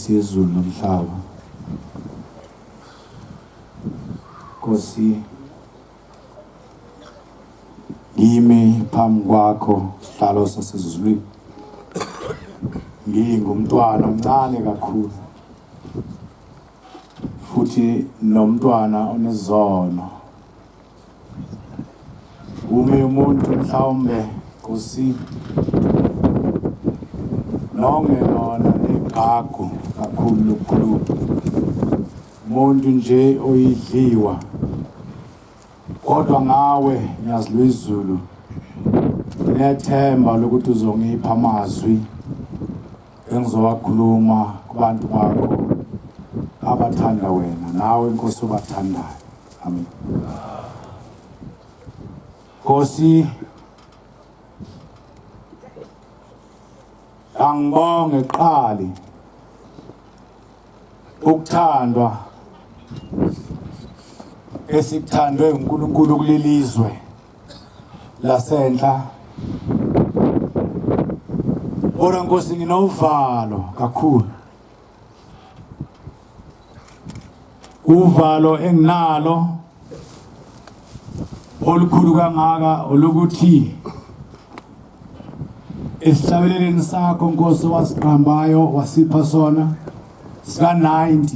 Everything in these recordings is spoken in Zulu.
Nkosi yezulu nomhlaba. Nkosi ngimi phambi kwakho sihlalo sasezulwini. Ngingumntwana omncane kakhulu. Futhi nomntwana onezono. Ume umuntu mhlawumbe Nkosi nongelona negagu kakhulu lokukhuluma umuntu nje oyidliwa kodwa ngawe nyazi lwezulu nginethemba lokuthi uzongipha amazwi engizowakhuluma kubantu bakho abathanda wena nawe Nkosi obathandayo. Amen. Nkosi angibonge qali ukuthandwa esikuthandwe uNkulunkulu kulelizwe lasenhla. Kodwa Nkosi nginovalo kakhulu, uvalo enginalo olukhulu kangaka olukuthi esihlabeleleni sakho Nkosi owasiqambayo wasipha sona sika 90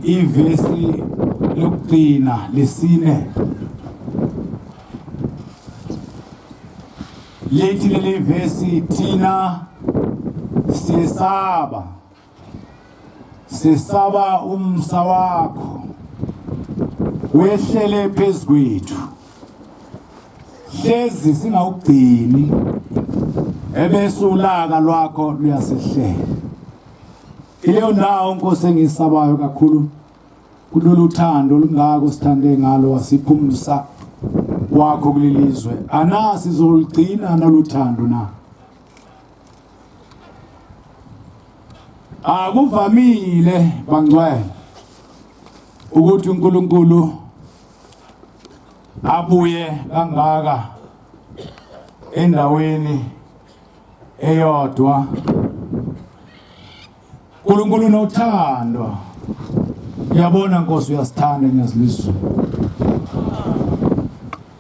ivesi lokugcina lesine lithi leli vesi, thina siyesaba, sesaba umsa wakho wehlele phezu kwethu, hlezi singawugcini ebese ulaka lwakho luyasehlela. Ileyo ndawo Nkosi engiyisabayo kakhulu kulolu thando olungako sithande ngalo wasiphumsa wakho kulelizwe, ana sizoligcina noluthando na? Akuvamile bangcwele ukuthi uNkulunkulu abuye kangaka endaweni eyodwa. uNkulunkulu unothando. Uyabona Nkosi uyasithanda ngiyazilizwa.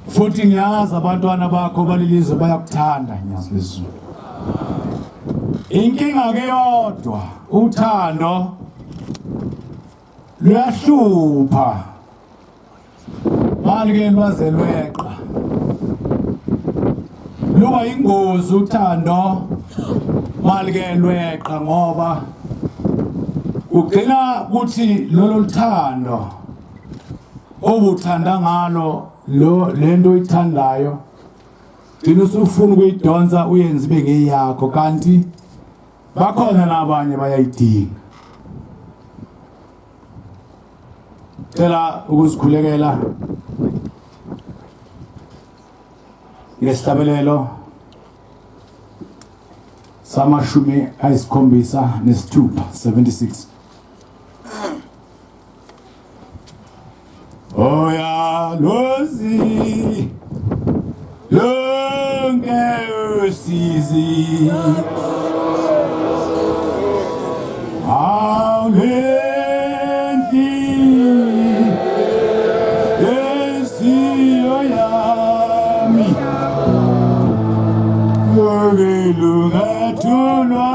Futhi ngiyazi abantwana bakho balilizwe bayakuthanda ngiyazilizwa. Inkinga ke yodwa uthando luyahlupha. Mali-ke lwaze lweqa, luba ingozi uthando mali-ke lweqa, ngoba kugcina kuthi lolo luthando obuthanda ngalo lo lento oyithandayo gcina usufuna ukuyidonsa uyenze ibe ngeyakho, kanti bakhona nabanye bayayidinga. Cela ukuzikhulekela ngesihlabelelo samashumi ayisikhombisa nesithupha 76. Oya lozi lonke usizi awulendli esiyo yami yokelungathulwa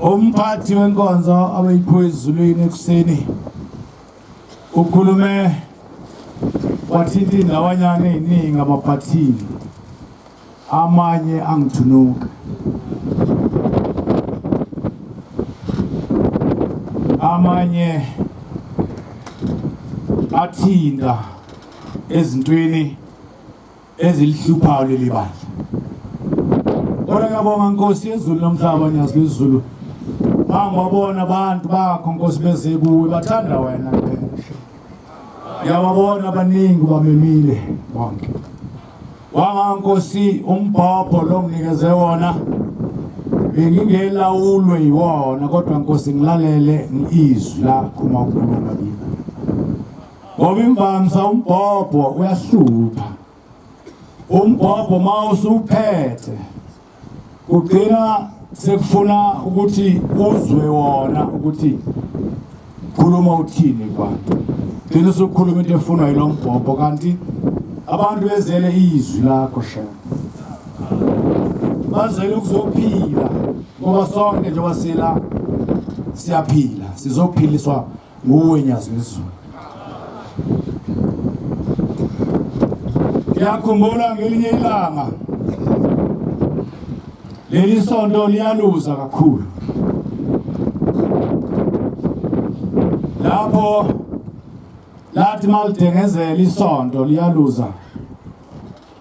Umphathi wenkonzo abeyiphiwe ezulwini ekuseni ukhulume wathinta indawanyana eziningi amabhathini amanye angithunuka. Amanye athinta ezintweni ezilihluphayo leli bandla. Kodwa ngiyabonga Nkosi yezulu nomhlaba nyazi lwezulu. Bangibabona abantu bakho Nkosi beze kuwe bathanda wena kuphela. Ngiyababona abaningi bamemile bonke. Wanga Nkosi umbhobho lo nginikeze wona bengingelawulwe yiwona kodwa Nkosi ngilalele izwi lakho uma ukhuluma kimi. Ngoba imvamisa umbhobho uyahlupha. Umbhobho uma usuphethe kugcina sekufuna ukuthi uzwe wona ukuthi khuluma uthini kubantu. Gcina usukhuluma into efunwa yilo mbhobho kanti abantu bezele izwi lakho shem. Bazele ukuzophila ngoba sonke njengoba sila siyaphila sizophiliswa nguwe Nyazi lwezulu. Ngiyakhumbula ngelinye ilanga leli sonto liyaluza kakhulu lapho lathi malidengezela isonto liyaluza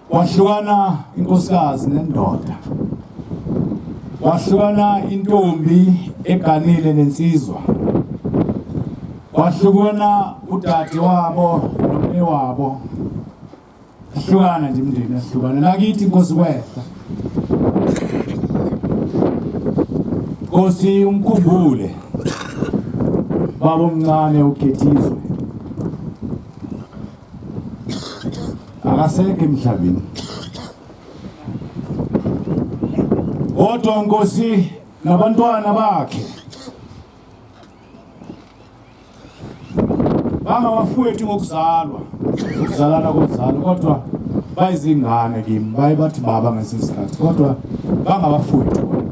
Wahlukana inkosikazi nendoda. Wahlukana intombi eganile nensizwa. Wahlukana udade wabo nomnewabo. Hlukana nje imndeni yahlukana. Nakithi inkosi kwehla. Nkosi umkhumbule. Baba omncane uKhethizwe. Akasekho emhlabeni. Kodwa Nkosi nabantwana bakhe bangabafowethu ngokuzalwa, ukuzalana kozalo, kodwa bayizingane kimi, baye bathi baba ngesinye isikhathi, kodwa bangabafowethu.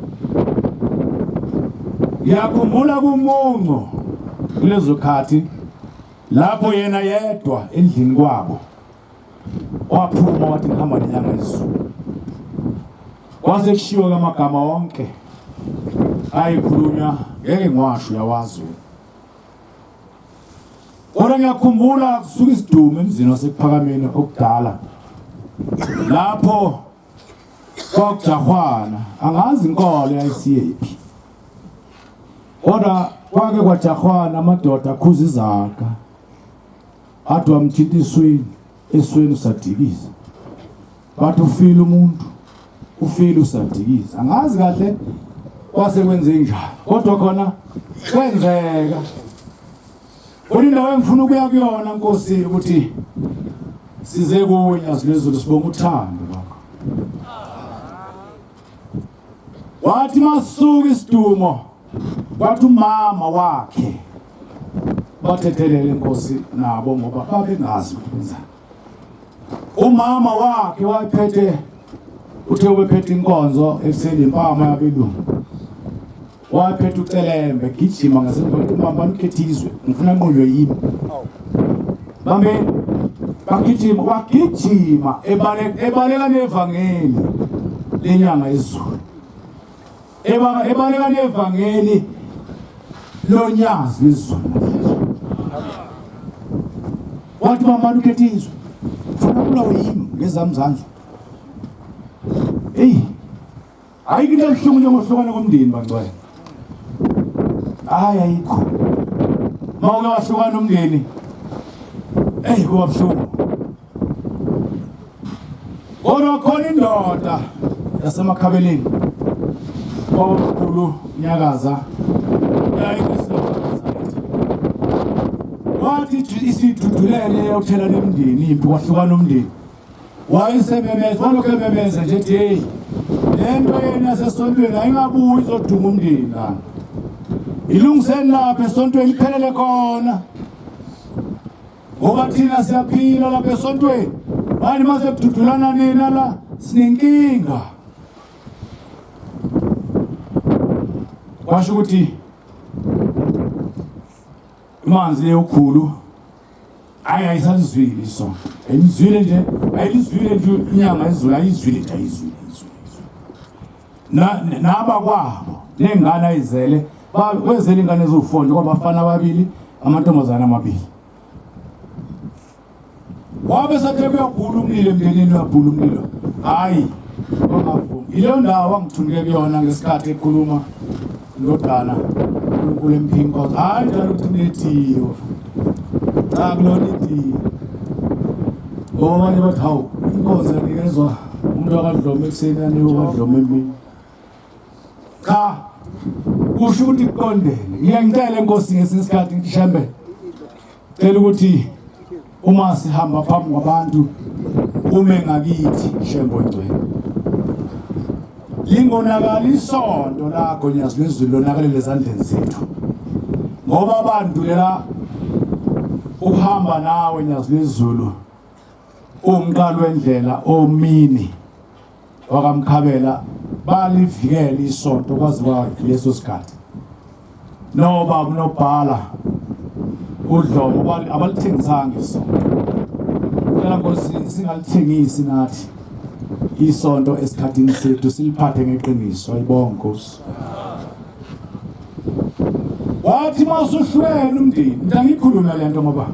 Ngiyakhumbula kumunco kulezo khathi lapho yena yedwa endlini kwabo waphuma wathi ngihamba nenyanga yezulu kwase kushiwo amagama wonke ayikhulunywa ngeke ngiwasho uyawazi wena kodwa ngiyakhumbula kusuka isidumo emzini wasekuphakameni okudala lapho kwakujahwana angazi inkolo yayisiyephi kodwa kwake kwajahwana amadoda akhuza izaga athi wamthinta esweni esweni usadikiza bathi ufile umuntu ufile usadikiza angazi kahle kwase kwenze njani kodwa khona kwenzeka kodwa indawo engifuna ukuya kuyona nkosi ukuthi size kuwe nyazi lwezulu sibonga uthando lwakho wathi masuka isidumo wathi umama wakhe bathethelele inkosi nabo ngoba babengazi ukuthi benzani umama wakhe wayephethe uthe ubephethe inkonzo ekuseni impama yabelungu wayephethe ucelembe gijima ngasemva ukuthi bamba nikhethizwe ngifuna nqunywe yimi bambe bagijima wagijima ebaleka nevangeli lenyanga yezulu ebaleka nevangeli lonyazi lwezulu wathi bambani ukhethizwe funa bulawe yimi ngezami zandla eyi ayikho into ebuhlungu njengohlukana komndeni bangcwele hayi ayikho uma uke wahlukana umndeni eyi kuba buhlungu kodwa khona indoda yasemakhabeleni kwabamkhulu nyakaza wathi isidudulele yokuthela nemndeni impi kwahlukana umndeni Wayesememeza, walokhu ememeza nje ethi hey, le nto yenu yasesontweni ayingabuyi izodunga umndeni lana. Ilungiseni lapha esontweni iphelele khona. Ngoba thina siyaphila lapha esontweni. Manje mase kududulana nina la sinenkinga. Kwasho ukuthi imanzi leyokhulu hayi ayisalizwile isonto, ayilizwile nje, ayilizwile nje inyanga izulu, ayizwile nje, ayizwile, ayizwile. Na nabakwabo nengane ayizele, wezele ingane eziwu-4 nje, kwabafana ababili, amantombazane amabili. Wabe sethe kuyabhula umlilo emndenini, uyabhula umlilo, hhayi wangavumi. Yileyo ndawo angithunike kuyona ngesikhathi ekhuluma indodana uNkulunkulu emphi inkonzo, hhayi njalo ukuthi kunethiyo, cha kulona ithiyo, ngoba abanye bathi hawu inkonzo yanikezwa umuntu akadloma ekuseni anikwe akadloma emini. Cha, kusho ukuthi kuqondene. Ngiyangicela enkosi ngesinye isikhathi ngithi Shembe, cela ukuthi uma sihamba phambi kwabantu ume ngakithi Shembe oyingcwele. Lingonakali isonto lakho Nyazi lwezulu, lonakalele ezandleni zethu, ngoba abantu lela ukuhamba nawe Nyazi lwezulu umqalo wendlela omini wakaMkhabela balivikela isonto kwaze kwaleso sikhathi. Nobaba unobhala uDlomo abalithengisanga isonto. Cela Nkosi singalithengisi nathi isonto esikhathini sethu, siliphathe ngeqiniso. Ayibonge Nkosi. Wathi mawusuhlwele umndeni, mina ngikhuluma lento ngoba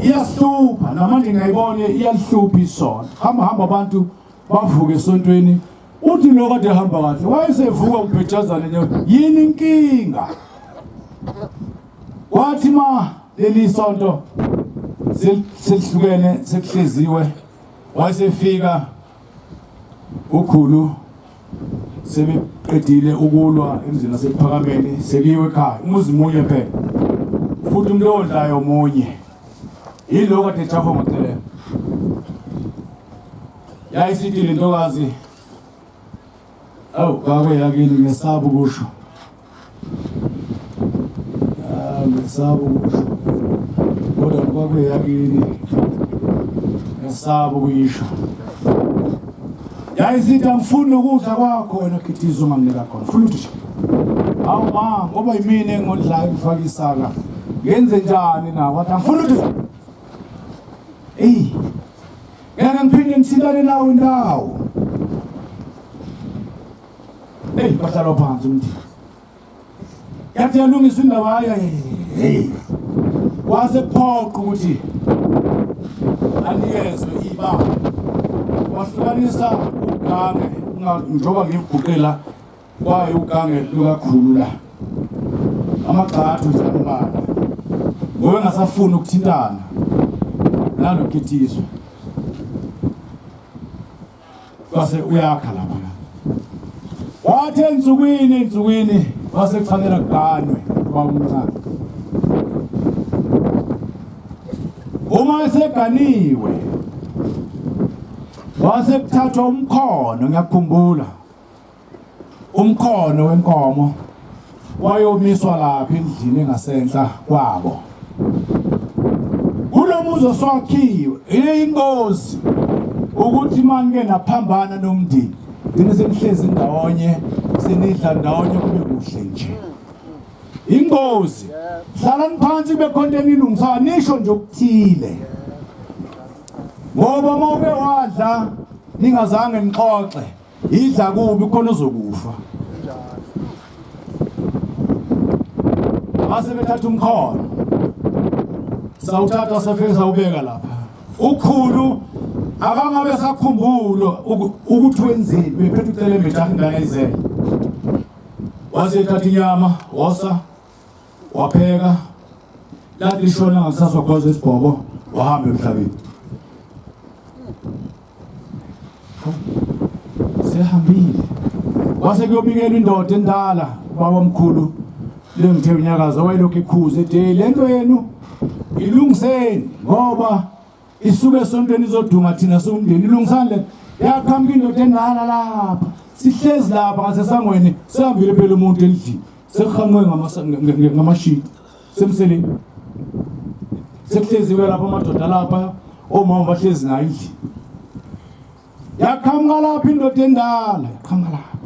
iyahlupha namanje ngiyayibona iyalihlupha isonto. Hamba hamba abantu bavuke esontweni, uthi lo kade ehamba kahle wayesevuka ubhejazane nje, yini inkinga? Wathi ma leli sonto selihlukene sekuhleziwe, wayesefika ukhulu sebeqedile ukulwa emzini waseKuphakameni, sekuyiwe ekhaya, umuzi munye phela futhi umuntu odlayo omunye yilo kade ejahwa ngocelema. Yayisithi le ntokazi, awu kwakwe yakini, ngesaba ukusho, ngesaba ukusho, kodwa kwakwe yakini ngesaba ukuyisho. Yayisithi angifuni nokudla kwakho wena khithizo onganginika khona, funa ukuthi nje awu ma, ngoba yimina engondlayo ngifaka isaka, ngenze njani na? Wathi angifuni ukuthi eyi ngeke ngiphinde ngithintane nawe indawo. Eyi bahlalwa phansi umndeni, yathi yalungisa indaba, hayi hey, kwase kuphoqa ukuthi anikezwe ibanga, wahlukanisa ugange njengoba ngikuguqela kwaye ugange lukakhulu la amagxathu nje ambalwa, ngoba engasafuni ukuthintana nalokitizwe, kwase uyakha lapha. Wathi ensukwini kwase kufanele kuganwe ubaba omncane. Uma eseganiwe wase kuthathwa umkhono, ngiyakhumbula umkhono wenkomo wayomiswa lapha endlini engasenhla kwabo kulo muzi oswakhiwe. Iyingozi ukuthi manike naphambana nomndeni, gcine senihlezi ndawonye, senidla ndawonye, kube kuhle nje. Ingozi, hlalani phansi kube khona into enilungisayo, nisho nje okuthile, ngoba uma uke wadla ningazange nixoxe, idla kubi, khona uzokufa. Base bethatha umkhono, sawuthatha, safike sawubeka lapha. Ukhulu akangabe sakhumbula ukuthi wenzeni, bephethe ucelembe jaha ingane ayizele. Wase ethatha inyama, wosa wapheka, lathi lishona ngakusasa wagwaza isibhobo, wahamba emhlabeni. Sehambile, kwase kuyobikela indoda endala, ubaba omkhulu lengithe unyakaza, wayelokhu ekhuza ethi hey, lento yenu ilungiseni ngoba isuke esontweni izodunga thina siwumndeni, ilungisani le. Yaqhamuka indoda endala lapha, sihlezi lapha ngasesangweni, sehambile phela umuntu endlini, sekuhanqwe ngamashidi semseleni, sekuhleziwe lapha amadoda lapha, omama bahlezi nayo endlini. Yaqhamuka lapha indoda endala, yaqhamuka lapha.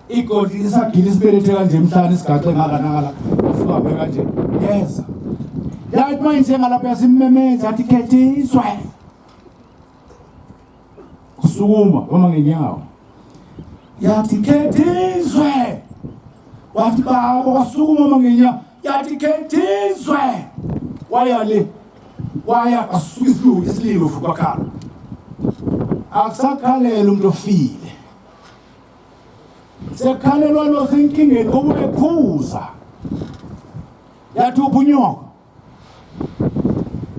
Igodi isagila isibelethe kanje emhlane isigaxe ngala nangala sibambe kanje yeza. Yathi manje ngalapha yasimmemeza yathi khethiswe. Kusukuma wama ngenyawo. Yathi khethizwe. Wathi baba wasukuma wama ngenyawo. Yathi khethizwe. Waya le. Waya kwasuka isilulu isililo futhi kwakhala. Akusakhalela umuntu ofile. Sekhalelwa lo senkingeni ngoba ubephuza. Yathi ubunyoko.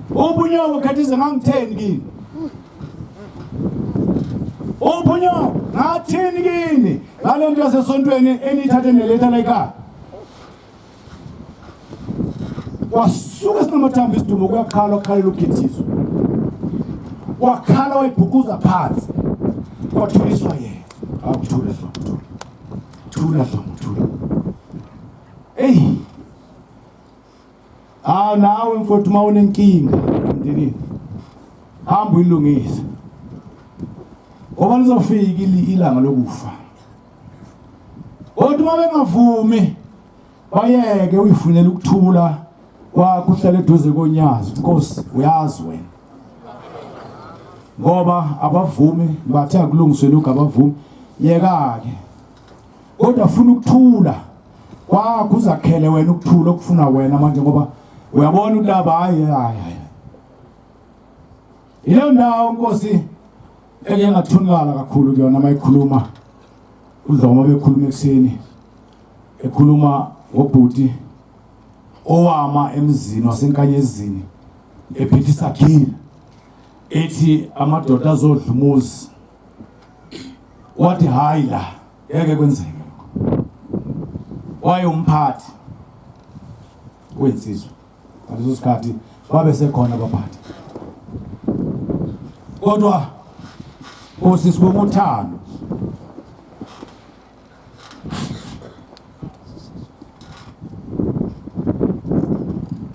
Ubunyoko khethize ngangitheni kini? Ubunyoko ngathini kini? Ngale nto yasesontweni eniyithathe neletha la ekhaya. Wasuka sinamathambo isidumo kuyakhala okhalela ukhithizo. Wakhala wayibhukuza phansi. Kwathuliswa yena. Akuthule Dlomo thula. Thula Dlomo thula. Hey. Ah nawe mfowethu uma unenkinga emndenini hamba uyilungise. Ngoba lizofika ilanga lokufa. Kodwa uma bengavumi bayeke uyifunela ukuthula kwakho uhlale eduze konyazi Nkosi uyazi wena. Ngoba abavumi bathe akulungiswe lokhu abavumi yeka ke. Kodwa funa ukuthula kwakho uzakhele wena ukuthula okufuna wena manje ngoba uyabona ukuthi laba hayi hayi. Ileyo ndawo Nkosi eke ngathunukala kakhulu kuyona mayikhuluma uDlomo bekhuluma ekuseni ekhuluma ngobhuti owama emzini wasenkanyezini ephethe isakhile ethi amadoda azodla umuzi wathi hayi la ngeke kwenzeke lokho waye umphathi wensizwa ngaleso sikhathi babe sekhona abaphathi kodwa Nkosi sibonga uthando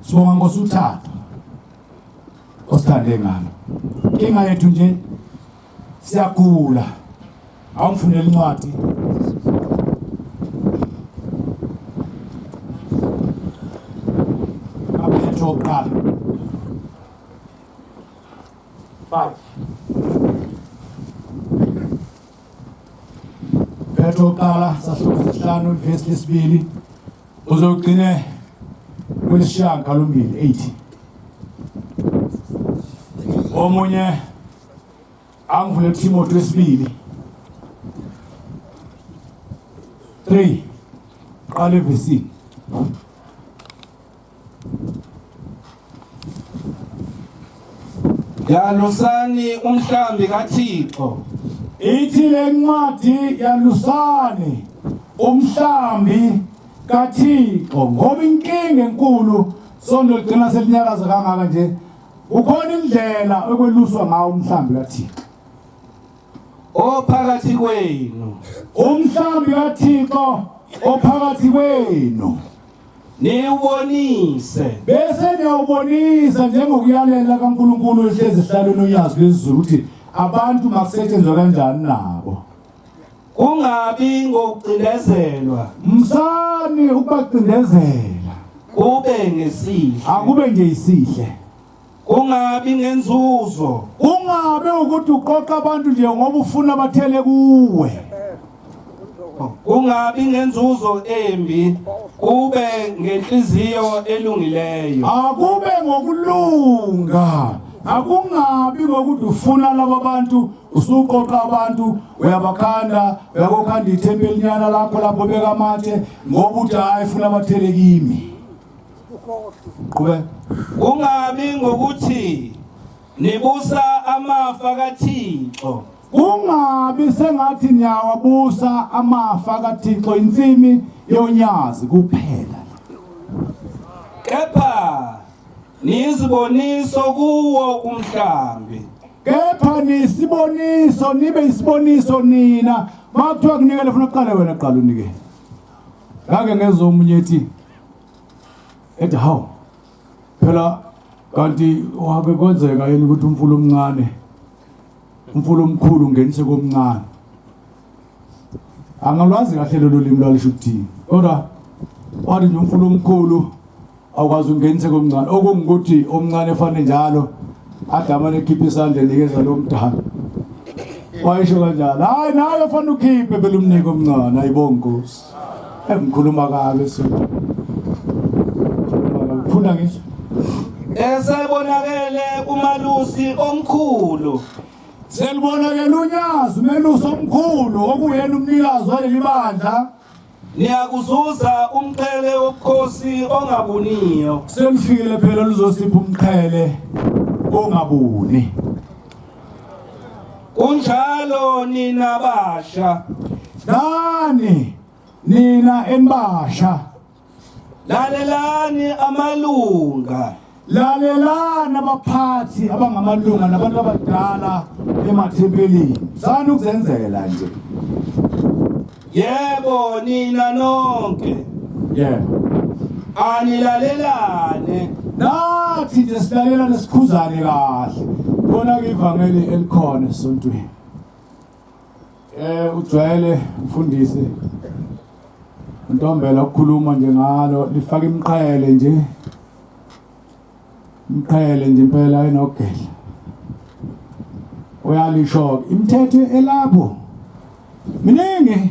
sibonga Nkosi uthando osithande ngalo inkinga yethu nje siyagula awungifunela incwadi aphethe oqala 5 Petro oqala sahluko sesihlanu ivesi lesibili uzogcine kwelishiyagalombili 8 omunye angivule Timothy wesibili 3 qala evesini Yalusani umhlambi kaThixo. Ithi le ncwadi yalusani umhlambi kaThixo ngoba inkinga enkulu sondo ligcina selinyakaza kangaka nje ukhona indlela okweluswa ngawo umhlambi kaThixo ophakathi kwenu umhlambi kaThixo ophakathi kwenu niwubonise bese niyawubonisa njengokuyalela kaNkulunkulu ehlezi esihlalweni unyazi lwezulu ukuthi abantu makusetshenzwa kanjani nabo kungabi ngokucindezelwa msani ukubacindezela kube ngesihle akube nje isihle kungabi ngenzuzo kungabe ukuthi uqoqa abantu nje ngoba ufuna bathele kuwe kungabi ngenzuzo embi kube ngenhliziyo elungileyo akube ngokulunga akungabi ngokuthi ufuna laba bantu usuqoqa abantu uyabakhanda uyakokhanda ithempelinyana lakho lapho beka amatshe ngoba uthi hayi funa bathele kimi qhubeka kungabi ngokuthi nibusa amafa kaThixo kungabi sengathi niyawabusa amafa kaThixo insimi yonyazi kuphela kepha niyiziboniso kuwo umhlambi kepha nisiboniso nibe isiboniso nina makuthiwa kunikele funa uqale wena qala unikele ngake ngezwa omunye ethi ethi hawu phela kanti wake kwenzeka yini ukuthi umfula omncane umfula omkhulu ungenise komncane Angalwazi kahle lolu limi lwalisho ukuthini. Kodwa wathi nje umfula omkhulu awukwazi ukungenisa komncane. Okungukuthi omncane efane njalo adamane ekhipha isandla enikeza lo mdala. Wayesho kanjalo. Hayi nawe fanele ukhiphe phela umnike omncane ayibonga Nkosi. Engikhuluma kabi so. Khuluma kabi. Funda ngisho. Esebonakele kumalusi omkhulu. Selibonakele unyazi umelusi omkhulu okuyena umnikazi waleli bandla. Niyakuzuza umqhele wobukhosi ongabuniyo. Selifikile phela luzosipha umqhele ongabuni. Kunjalo nina basha. Nani nina enibasha. Lalelani amalunga. Lalelani abaphathi abangamalunga nabantu abadala emathempelini. Sani ukuzenzela nje. Yebo nina nonke. Yebo. Anilalelane. Nathi nje silalela nesikhuzane kahle. Khona ke ivangeli elikhona esontweni. Eh ujwayele mfundisi Ntombela ukukhuluma nje ngalo lifaka imiqhele nje. Imiqhele nje impela enogedla. Uyalisho imithetho elapho. Miningi.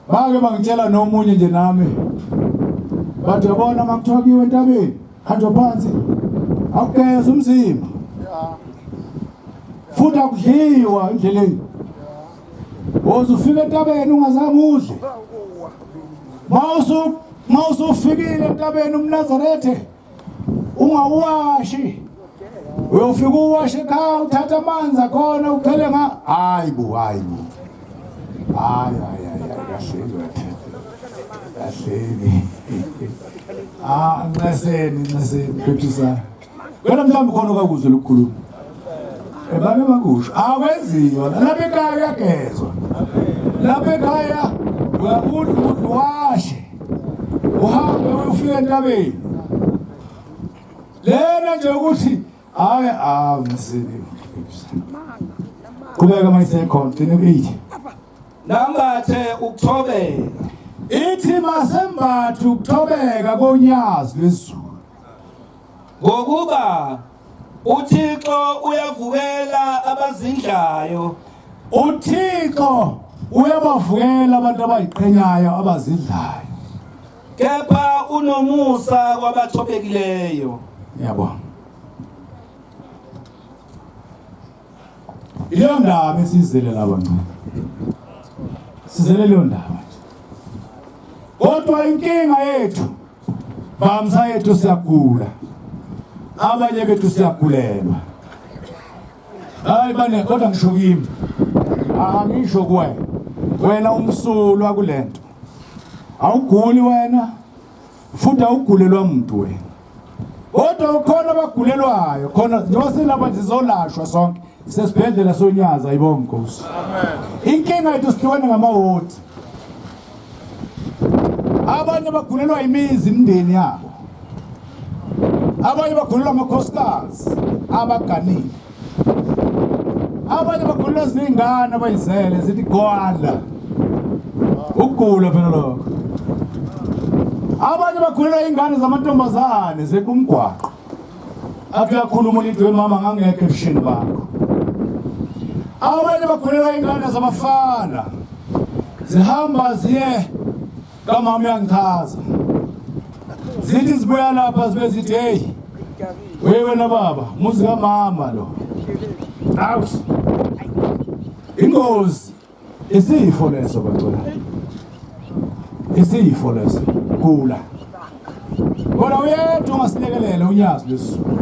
Bake bangitshela nomunye nje nami. Bathi yabona makuthiwa kuyiwe entabeni, hanjwa phansi. Awugeza umzimba. Futhi akudliwa endleleni. Woze ufike entabeni ungazange udle. Mawusu mawusufikile entabeni umNazarethe ungawuwashi. Uyofika uwashe ekhaya uthatha amanzi akhona uchele nga hayi bo hayi bo. Hayi hayi hayi kahleni wethu. Kahleni. Ah nxeseni nxeseni phephisa. Wena mhlawumbe khona okakuzwe lokukhuluma. Ebake bakusho akwenziwa lapha ekhaya uyagezwa. Lapha ekhaya uyakudla ukudla washe. Uhambe uyofika entabeni. Lena nje ukuthi hayi ah msini. Qhubeka mayisekhona gcina ku-8. Nambathe ukuthobeka. Ithi masembathe ukuthobeka konyazi lwezulu. Ngokuba uThixo uyavukela abazindlayo. UThixo uyabavukela abantu abayiqhenyayo abazidlayo. Kepha unomusa kwabathobekileyo. Yabo. Ileyo ndaba esizele laba ngcela. Sizele leyo ndaba nje. Kodwa inkinga yethu bamsa yethu siyagula. Abanye bethu siyagulelwa. Hayi bane kodwa ngisho kimi. Angisho kuwena. Wena umsulwa kulento. Awuguli wena futhi awugulelwa muntu wena. Kodwa ukhona abagulelwayo khona njengoba silapha nje sizolashwa sonke sesibhedlela sonyaza ayibonge Nkosi. Amen. Inkinga yethu sihlukene ngamawodi. Abanye bagulelwa imizi imindeni yabo. Abanye bagulelwa amakhosikazi abaganile. Abanye bagulelwa zingane abayizele zithi gwala. Ukugula phela lokho. Abanye bagulelwa ingane zamantombazane zekumgwaqo. Athi uyakhuluma ulithi wemama ngangekho ebusheni bakho. Abanye bagulelwa ingane zabafana. Zihamba ziye kamama uyangichaza. Zithi zibuya lapha zibe zithi hey we wena baba muzi kamama lo. Out. Ingozi. Isifo leso bacela. Isifo leso. Gula. Kodwa uyedwa ungasilekelela unyazi lwesizulu.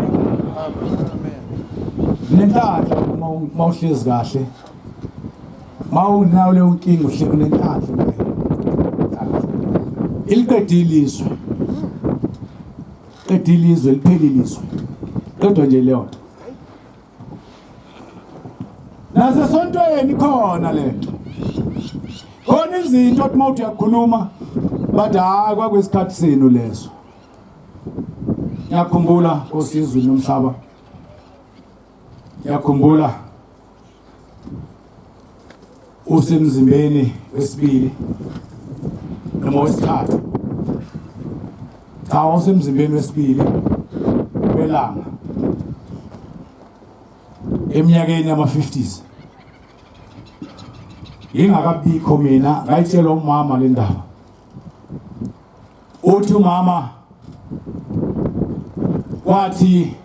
Nenhlanhla uma uma uhlezi kahle. Mawunayo leyo nkinga uhle unenhlanhla impela. Iliqedile izwe. Qedile izwe liphelile izwe. Qedwa nje leyo nto. Nasesontweni khona lento. Khona izinto othi mawuthi uyakhuluma bathi hayi kwakwesikhathi senu leso. Ngiyakhumbula Nkosi yezulu nomhlaba. Ngiyakhumbula. Usemzimbeni wesibili noma wesithathu. Cha, usemzimbeni wesibili welanga. Eminyakeni yama-50s. Ngingakabikho mina ngayitshelwa umama le ndaba. Uthi umama wathi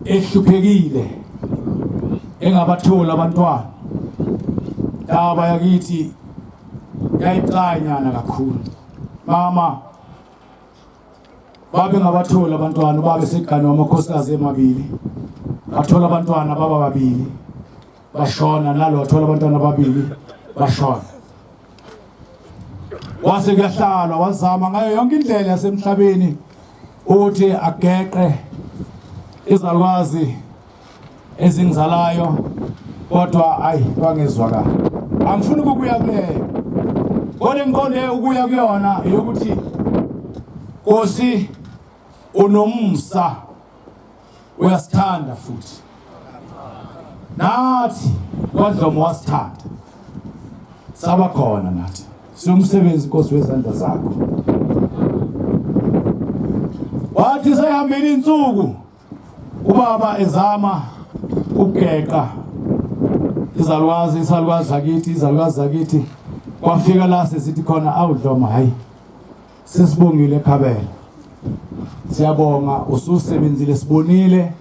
ehluphekile engabatholi abantwana ndaba yakithi yayicanyana kakhulu mama babe ngabatholi abantwana babe segane wamakhosikazi emabili bathola abantwana baba babili bashona nalo wathola abantwana ababili bashona wase kuyahlalwa wazama ngayo yonke indlela yasemhlabeni ukuthi ageqe izalukwazi ezingizalayo kodwa ayi kwangezwakala angifuni ukubuya kuleyo kodwa ngiqonde ukuya kuyona yokuthi Nkosi unomsa uyasithanda futhi nathi kwadlomo wasithanda saba khona nathi siwumsebenzi Nkosi wezandla zakho wathi sehambile insuku ubaba ezama ukugeqa izalukwazi isalukazi zakithi izalukazi zakithi kwafika la sesithi khona awudloma hayi Sesibongile Khabela. Siyabonga ususebenzile sibonile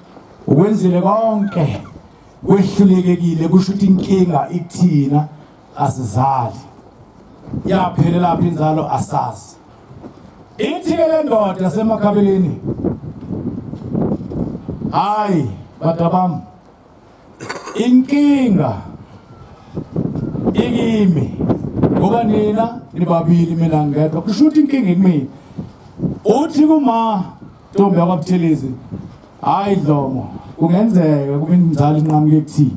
ukwenzile konke kwehlulekekile kusho ukuthi inkinga ikuthina asizali. Yaphelela phi inzalo asazi. Ithi ke le ndoda yasemakhabeleni hayi badabami Inkinga ikimi ngoba nina nibabili mina ngedwa kusho ukuthi inkinga ikumina. Uthi kuma ntombi yakwaButhelezi hayi Dlomo kungenzeka kube inzalo inqamuke kuthini.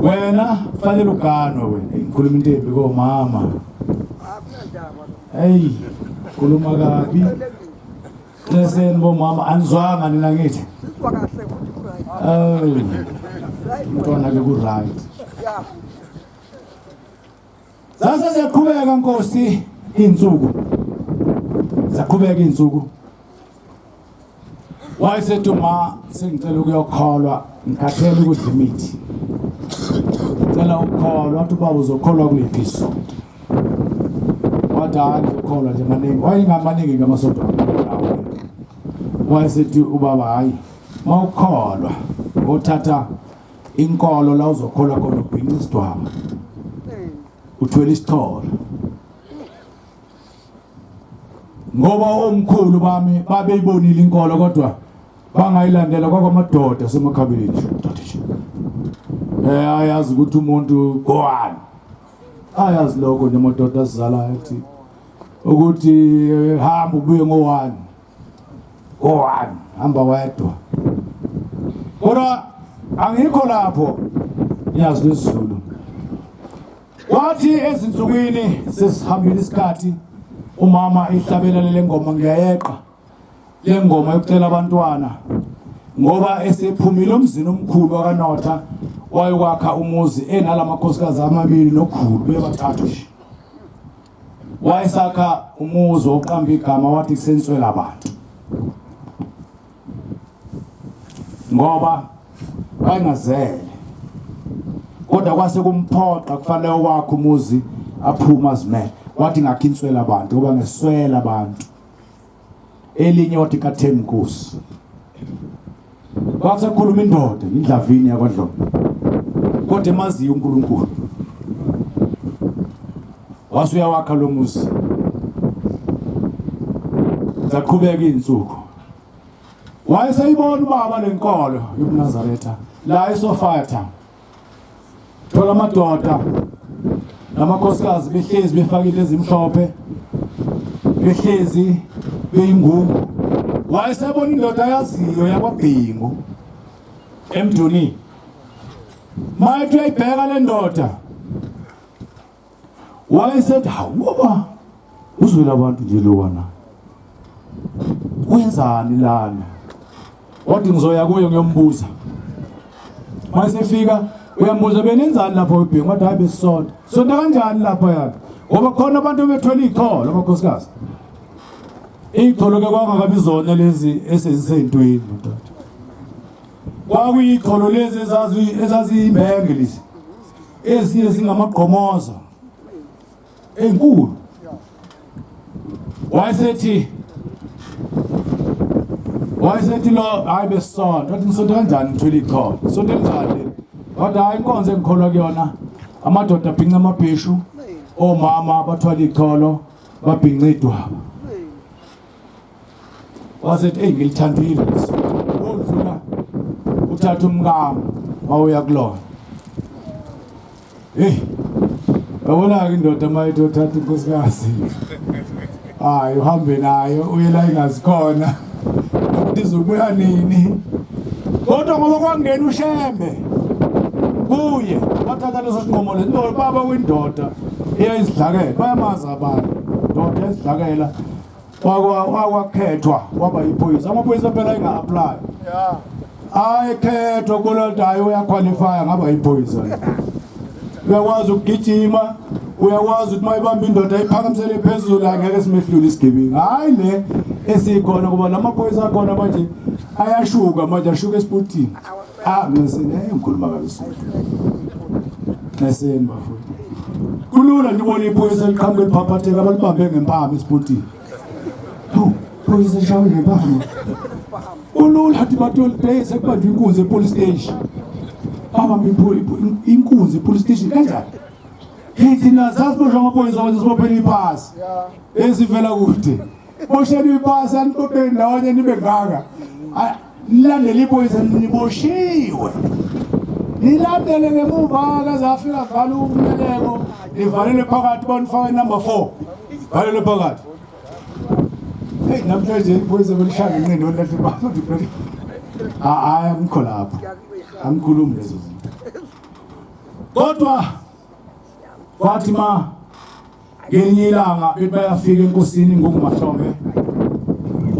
Wena fanele uganwe wena ngikhuluma into embi komama. Hey khuluma kabi. Qiniseni bomama anizwanga nina ngithi. Sizwa kahle ukuthi ku-right. Oh. Umntwana ke ku right. Yeah. Zase ziyaqhubeka Nkosi insuku. Zaqhubeka insuku. Wayesethi ma sengicela ukuyokholwa ngikhathele ukudla imithi. Ngicela ukukholwa wathi ubaba uzokholwa kuliphi isonto. Wathi hayi ngizokholwa nje maningi. Wayengamaningi ke amasonto lawo. Wayesethi ubaba hayi mawukholwa othatha inkolo la uzokholwa khona ubhinqa isidwaba. Uthwele isitholo. Ngoba omkhulu bami babeyibonile inkolo kodwa bangayilandela kwakamadoda asemakhabeleni nje. Eh ayazi ukuthi umuntu goani. Ayazi lokho nje amadoda asizalayo athi ukuthi hamba ubuye ngo-1. Ngo-1 hamba wedwa. Kodwa angikho lapho ngiyazi lesiZulu. Wathi ezinsukwini sesihambile isikhathi umama ihlabela le ngoma ngiyayeqa le ngoma yokucela abantwana ngoba esephumile umzini omkhulu wakaNotha wayokwakha umuzi enalamakhosikazi amabili nokhulu bebathathu nje wayesakha umuzi oqamba igama wathi kusenswela abantu ngoba wayengazele kodwa kwase kumphoqa kufanele wakhe umuzi aphuma azimele wathi ngakho inswela abantu ngoba ngeswela abantu elinye wathi kaThemnkosi kwase kukhuluma indoda indlavini yakwaDlomo kodwa emaziyo uNkulunkulu wase uyawakha lo muzi zaqhubeka izinsuku wayeseyibona ubaba lenkolo yobuNazaretha la eSofatha thola amadoda namakhosikazi behlezi befakile ezimhlophe behlezi beyingungu wayesebona indoda yaziyo yakwabhingu emdunini mayethi uyayibheka le ndoda Wayesethi hawu ngoba uzwela abantu nje lowana. Wenzani lana? Wathi ngizoya kuye ngiyombuza. Mayesefika Uyambuza benenzani lapho webhingi, wathi hayi besisonta. Sonta kanjani lapho yana? Ngoba khona abantu bethwele icholo amakhosikazi. Icholo ke kwangakabi zona lezi esezisentweni madoda. Kwakuyicholo lezi ezazi ezaziyimbenge lezi. Ezinye zingamagqomoza. Enkulu. Wayesethi wayesethi lo hayi besisonta wathi nisonta kanjani ngithwele icholo sonto elinjani leli wathi hayi inkonzo engikholwa kuyona amadoda abhinca amabheshu omama bathwala icholo babhinca idwaba wasethi eyi ngilithandile lesi odlula uthatha umkami wawuya kulona. Hey, yabona-ke indoda uma ithi othatha inkosikazi, hayi uhambe nayo uye la ingazi khona ukuthi izobuya nini. Kodwa ngoba kwangena uShembe kuye wathatha leso sinqumo lesi. No, baba kwindoda iyayizidlakela, bayamazi abantu ndoda ezidlakela wakwakhethwa waba yiphoyisa. Amaphoyisa phela enga-apply ayekhethwa kubona ukuthi hhayi uyakhwalifaya ngaba yiphoyisa. Uyakwazi ukugijima, uyakwazi ukuthi uma ibamba indoda iphakamisele phezulu, angeke simehlule isigebengu. Hhayi le esikhona kuba lamaphoyisa akhona manje ayashuka manje, ashuka esipotini. Ah, nxeseni, ngikhuluma kabi isuthu. Nxeseni bafowethu. Kulula nje ubona iphoyisa liqhamuke liphaphatheka abalibambe ngempama esipotini. Hawu, phoyisa lishawe ngempama. Kulula athi batoli day sekubanjwa inkunzi epolice station. Babamba inkunzi epolice station kanjani? Hey thina sasiboshwa amaphoyisa manje sibophele iphasi. Esivela kude. Bosheni ipasi anibophe ndawonye nibe ngaka. Nilandele iphoyisa niboshiwe. Nilandele ngemuva kaze afika vala ummeleko nivalele phakathi banifake number 4. Valele phakathi. Hey namhlanje iphoyisa belishaya ngenqindi olahle phakathi. Hayi angikho lapho. Angikhulumi lezo zinto. Kodwa kwathi ma ngelinye ilanga bethi bayafika enkosini Ngungumahlombe,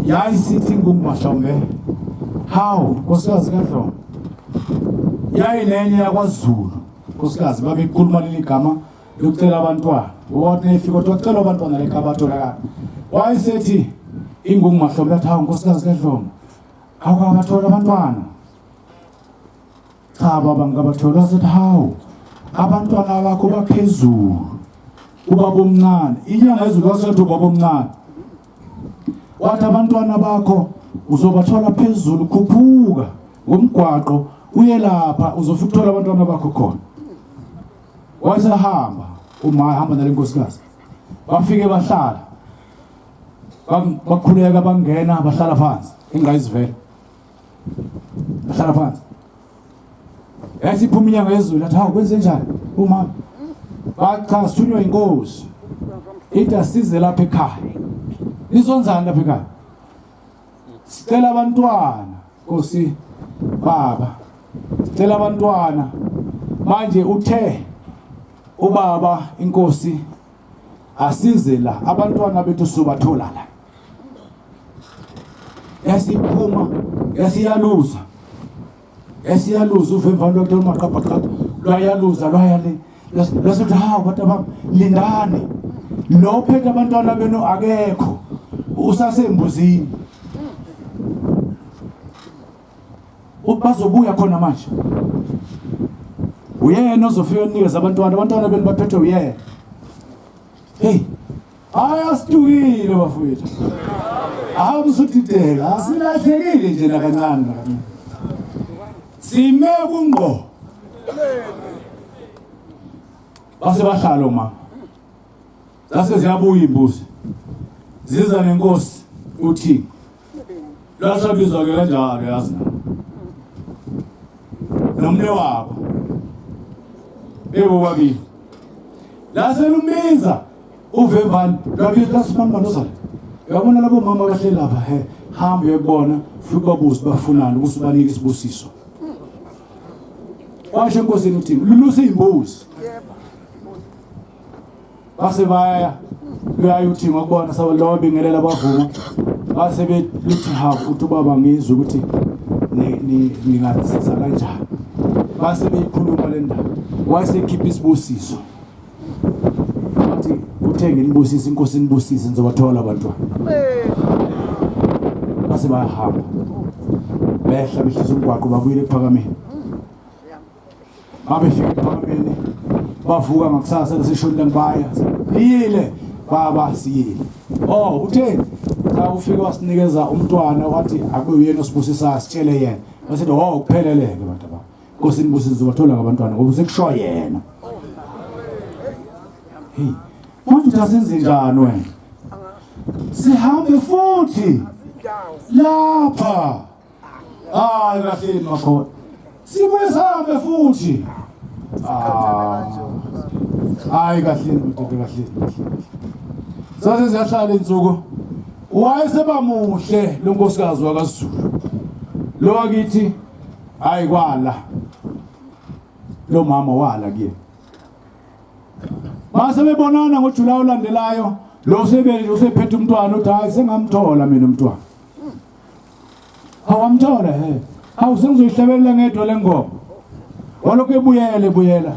yayisithi Ngungumahlombe, hawu nkosikazi kaDlomo, yayinenye yakwaZulu nkosikazi, babekhuluma leli gama lokucela abantwana. Wathi nefika kodwa kucela abantwana lekabatholakala. Wayesethi iNgungumahlombe yathi hawu nkosikazi kaDlomo, awukabathola abantwana? Cha baba ngikabathola. Wasethi hawu abantwana bakho baphezulu ubaba omncane inyanga ezulu. Wasethi ubaba omncane wathi abantwana bakho uzobathola phezulu, khuphuka ngomgwaqo uye lapha uzofika uthola abantwana bakho khona. Wasehamba uma ehamba nale nkosikazi, bafike bahlala bakhuleka, bangena bahlala phansi ingayizivela, bahlala phansi. Yasiphuma inyanga yezulu athi hawu kwenze njani umama? Bacha sithunywa inkosi ithi asize lapha ekhaya. Nizonzani lapha ekhaya? Sicela abantwana Nkosi baba, sicela abantwana. Manje uthe ubaba inkosi asize la, abantwana bethu sobathola la. Yasiphuma yasiyaluza, yasiyaluza uvemvane lwakhe olumaqabhaqabha lwayaluza lwaya le lwasithi hawu bantu bami lindani, lo phethe abantwana benu akekho, usasembuzini, bazobuya khona manje, uyena ozofika unikeza abantwana, abantwana benu baphethwe uyena. Hey, hayi asitukile bafowethu, hayi msudideka, asilahlekile nje nakancane nakancane, sime kungqo. Base bahlala omama, zase ziyabuya imbuzi ziza nenkosi uthi lwasabizwa ke kanjalo yazi nomne wabo bebobabili laselumbiza uvevane lwabiza lasibani banozala. Uyabona labo mama bahleli lapha, he hamba uyekubona futhi babuze bafunani ukuthi ubanike isibusiso. Washo enkosini uthi lulusa iy'mbuzi base baya luyaye uthi ngokubona sabo bingelela bavuma base beluthi hawu uthi ubaba ngizwe ukuthi ningasiza kanjani. Base beyikhuluma le ndaba, wayesekhipha isibusiso, wathi uthe nginibusise, inkosi inibusise, nizobathola abantwana. Base bayahamba, behla behlisa umgwaqo, babuyele ekuphakameni. Babefika ekuphakameni, bavuka ngakusasa lesishoni langibaya, niyile baba, siyile. Oh, utheni? Cha, ufike wasinikeza umntwana, wathi akube uyena osibusisayo, sitshele yena. Wasithi oh, kupheleleke bantu abami, Nkosi inibusise, uzobathola ngabantwana ngoba usekusho yena. Hey, manje uthi asenze njani wena? Sihambe futhi lapha. Hayi kahleni makhona. Sibuye sihambe futhi. Ah. Hayi kahleni madoda, kahleni. Sase ziyahlala insuku. Wayesebamuhle lo nkosikazi wakaZulu. Lo wakithi hayi kwala. Lo mama wala kuye. Mase bebonana ngoJuly olandelayo, lo sebe usephethe umntwana, uthi hayi sengamthola mina umntwana. Awamthola he. Awu sengizoyihlabelela ngedwa le ngoma. Walokhu ebuyele buyela.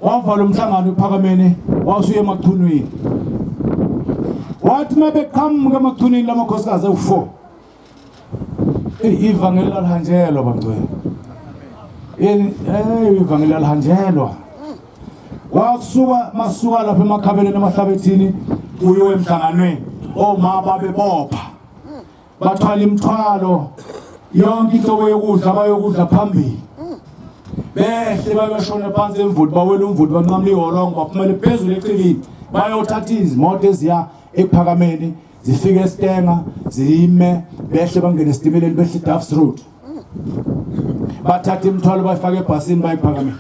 Wavala umhlangano ephakameni, wasuye emachunwini. Wathi uma beqhamuka emachunwini lamakhosikazi ewu-4. Eyi, ivangeli lalihanjelwa bangcwele. Hey, ivangeli lalihanjelwa. Wasuka masuka lapha emakhabeleni emahlabethini uyo emhlanganweni. Oma babebopha. Bathwala imithwalo yonke inhlobo yokudla, bayokudla phambili. Behle bayoshona phansi emvuli, bawela umvuli, banqamula iholongo, baphumele phezulu echibini, bayothatha izimoto eziya ekuphakameni, zifike esitenga zime, behle bangene esitimeleni, behle iDuffs Road, bathatha imithwalo bayifake ebhasini bayiphakameni.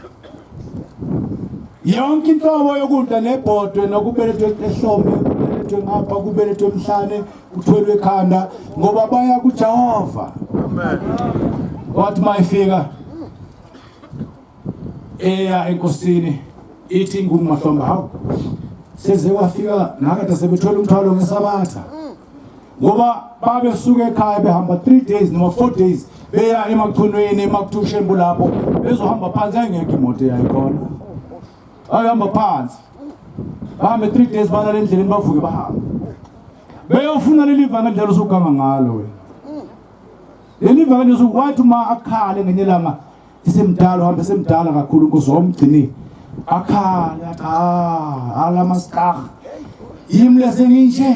Yonke inhlobo yokudla nebhodwe nokubelethwe ehlombe, kubelethwe ngapha, kubelethwe emhlane, kuthwelwe ekhanda, ngoba baya kuJehova. Amen. Wathi mayifika eya enkosini, ithi ngumahlombe, hawu seze wafika nakade sebethwele umthwalo ngesabatha, ngoba babesuka ekhaya behamba 3 days noma 4 days beya emachunweni, emakuthushe lapho bezohamba phansi. Ayingekho imoto eyayikhona, ayihamba phansi, bahambe 3 days, balala endleleni, bavuke bahambe beyofuna leli vangeli usuganga ngalo wena, leli vangeli. Wathi uma akhale ngenye ilanga isemdala, uhambe semdala kakhulu, inkosi wamgcinile, akhale athi, ah, alamaskar yimi lesenginje,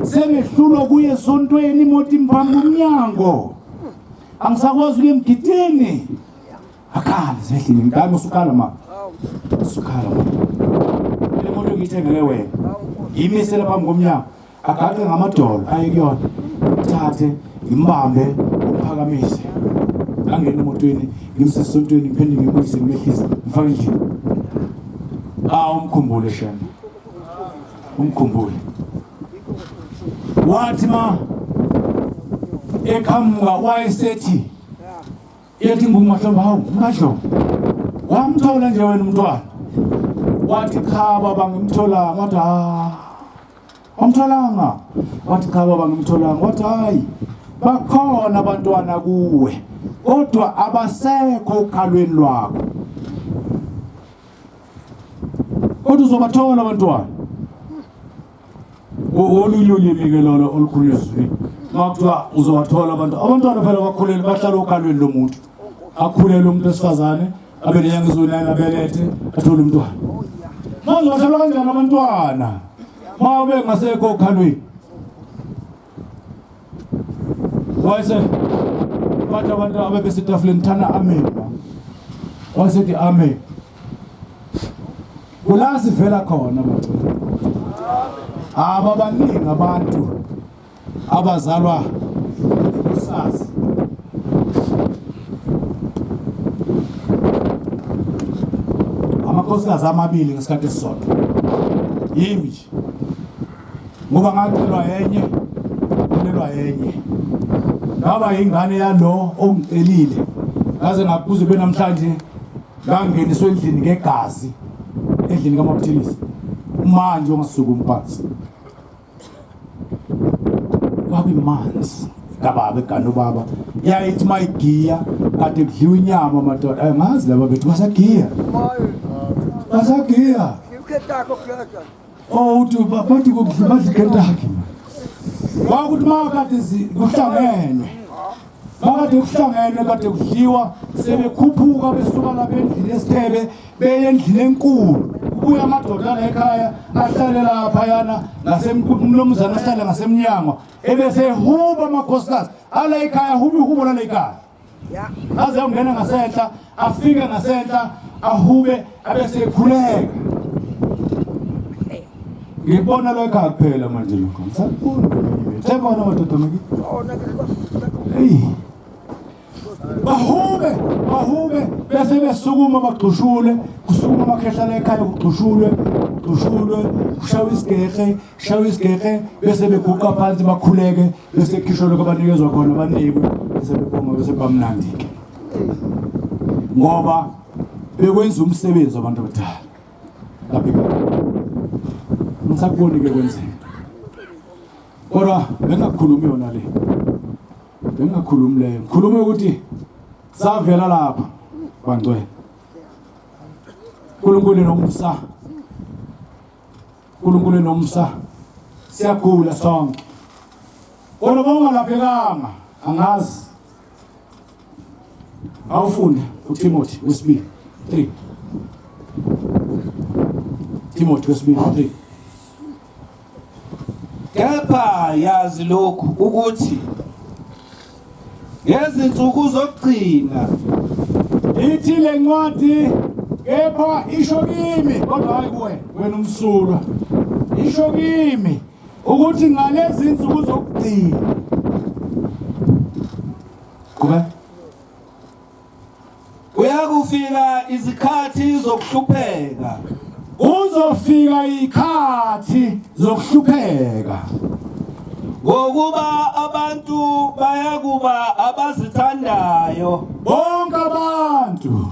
sengehlulwa kuye esontweni, imoto imphambi umnyango, angisakwazi ukuya emgidini. Akhale zehlile ngami, usukhala ma, usukhala ma, le moto ngiyithengele wena, yimisele phambi komnyango. Agaxe ngamadolo aye kuyona, thathe ngimbambe, umphakamise, angene emotweni, ngimse esontweni, ngiphinde ngibuyise, ngimehlise, ngifake endlini. Ah, umkhumbule shembe, umkhumbule. Wathi ma eqhamuka wayesethi, yethi ngumahlombe, hawu mkadlo, wamthola nje wena umntwana? Wathi cha baba, ngimtholanga. Wathi ah, wamtholanga? Wathi cha baba, ngimtholanga. Wathi hayi, bakhona abantwana kuwe, kodwa abasekho ukhalweni lwakho, kodwa uzobathola abantwana. Olunye ulimi ke lolo olukhulunywa ezulwini uma kuthiwa uzowathola abantu. Abantwana phela bakhulele, bahlala okhalweni lomuntu. Akhulele umuntu wesifazane, abe nenyanga eziwu-9, abelethe, athole umntwana. Manje bathola kanjani abantwana ma bengasekho okhalweni? Wayese bathi abantu abebesetafuleni, thana amen. Wasethi amen. Kula sivela khona bacela aba baningi abantu abazalwa isazi amakhosikazi amabili ngesikhathi esisodwa. Yimi nje, ngoba ngacelwa enye, ngelelwa enye, ngaba ingane yalo ongicelile, ngaze ngakuze benamhlanje ngangeniswa endlini ngegazi, endlini kaMabuthilisi. Manje ungasukumi phansi, kwakuyimanzi kababa egana ubaba, yayithi mayigiya. Kade kudliwa inyama madoda. Angazi laba bethu basagiya. Basagiya. Oh uthi bathi kudliwa badla iKentucky. Kwakuthi makade kuhlangenwe. Makade kuhlangenwe kade kudliwa sebekhuphuka besuka lapha endlini yesithebe beye endlini enkulu. Kubuya amadoda la ekhaya ahlale laphayana ngasemnumzane ahlale ngasemnyango ebese ehuba amakhosikazi ala ekhaya huba ihubo lala ekhaya. Aze ungena ngasenhla afike ngasenhla ahube abese ekhuleka. Ngibona lo ekhaya kuphela manje lokho. Ngisakubona. Sekhona madoda maki. Hey. Bahube, bahube bese besukuma bagxushule, kusukuma amakhehla la ekhaya kugxushulwe, kugxushulwe, kushawe isigehe, kushawe isigehe bese beguqa phansi bakhuleke bese khishwa lokho abanikezwa khona banikwe bese bebonga bese bamnandi ke. Ngoba bekwenza umsebenzi abantu abadala. Lapha ngisakuboni ke kwenzeka. Kodwa bengakhulumi yona le. Bengakhulumi leyo. Ngikhuluma ukuthi savela lapha bangcwele. uNkulunkulu nomsa. uNkulunkulu nomsa. Siyagula sonke. Kodwa bongalaphekanga angazi. Awufunde uTimothy wesibili 3. Timothy wesibili 3. Kepha yazi lokhu ukuthi ngezinsuku zokugcina ithi le ncwadi kepha isho kimi kodwa hayi kuwe wena umsulwa isho kimi ukuthi ngalezi nsuku zokugcina kube Kuyakufika izikhathi zokuhlupheka. Kuzofika izikhathi zokuhlupheka. Ngokuba abantu bayakuba abazithandayo. Bonke abantu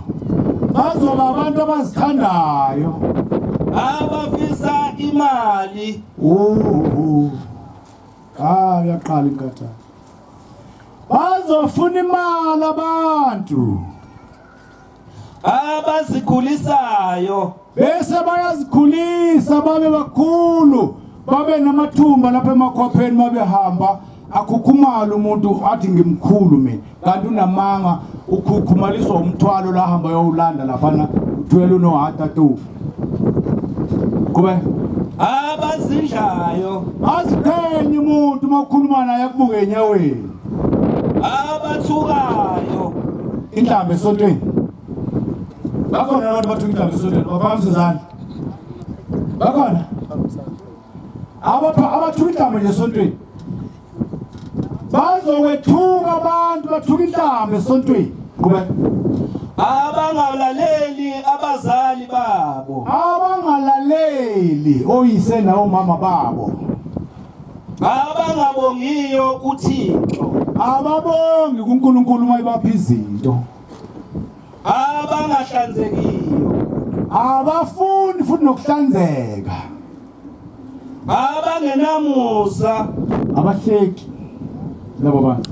bazoba abantu abazithandayo. Abafisa imali. Oh. Ah, uyaqala inkathazo. Bazofuna imali abantu. Abazikhulisayo. Bese bayazikhulisa babe bakhulu, babe namathumba lapha emakhwapheni mabehamba akhukhumala umuntu athi ngimkhulu mina kanti unamanga ukhukhumaliswa umthwalo la hamba yowulanda laphana uthwele unohata tu kube abazidlayo aziqhenye umuntu uma ukhuluma naye akubuke enyaweni abathukayo inhlambi esontweni bakhona abantu bathuka inhlambi esontweni baphakamisa izandla bakhona abathuka inhlambi nje esontweni Bazokwethuka abantu bathuka inhlamba esontweni. Qhubeka. Abangalaleli abazali babo. Abangalaleli oyise nawomama babo. Abangabongiyo uThixo. Ababongi kuNkulunkulu uma ebapha izinto. Abangahlanzekiyo. Abafuni futhi nokuhlanzeka. Abangenamusa. Abahleki labo bantu.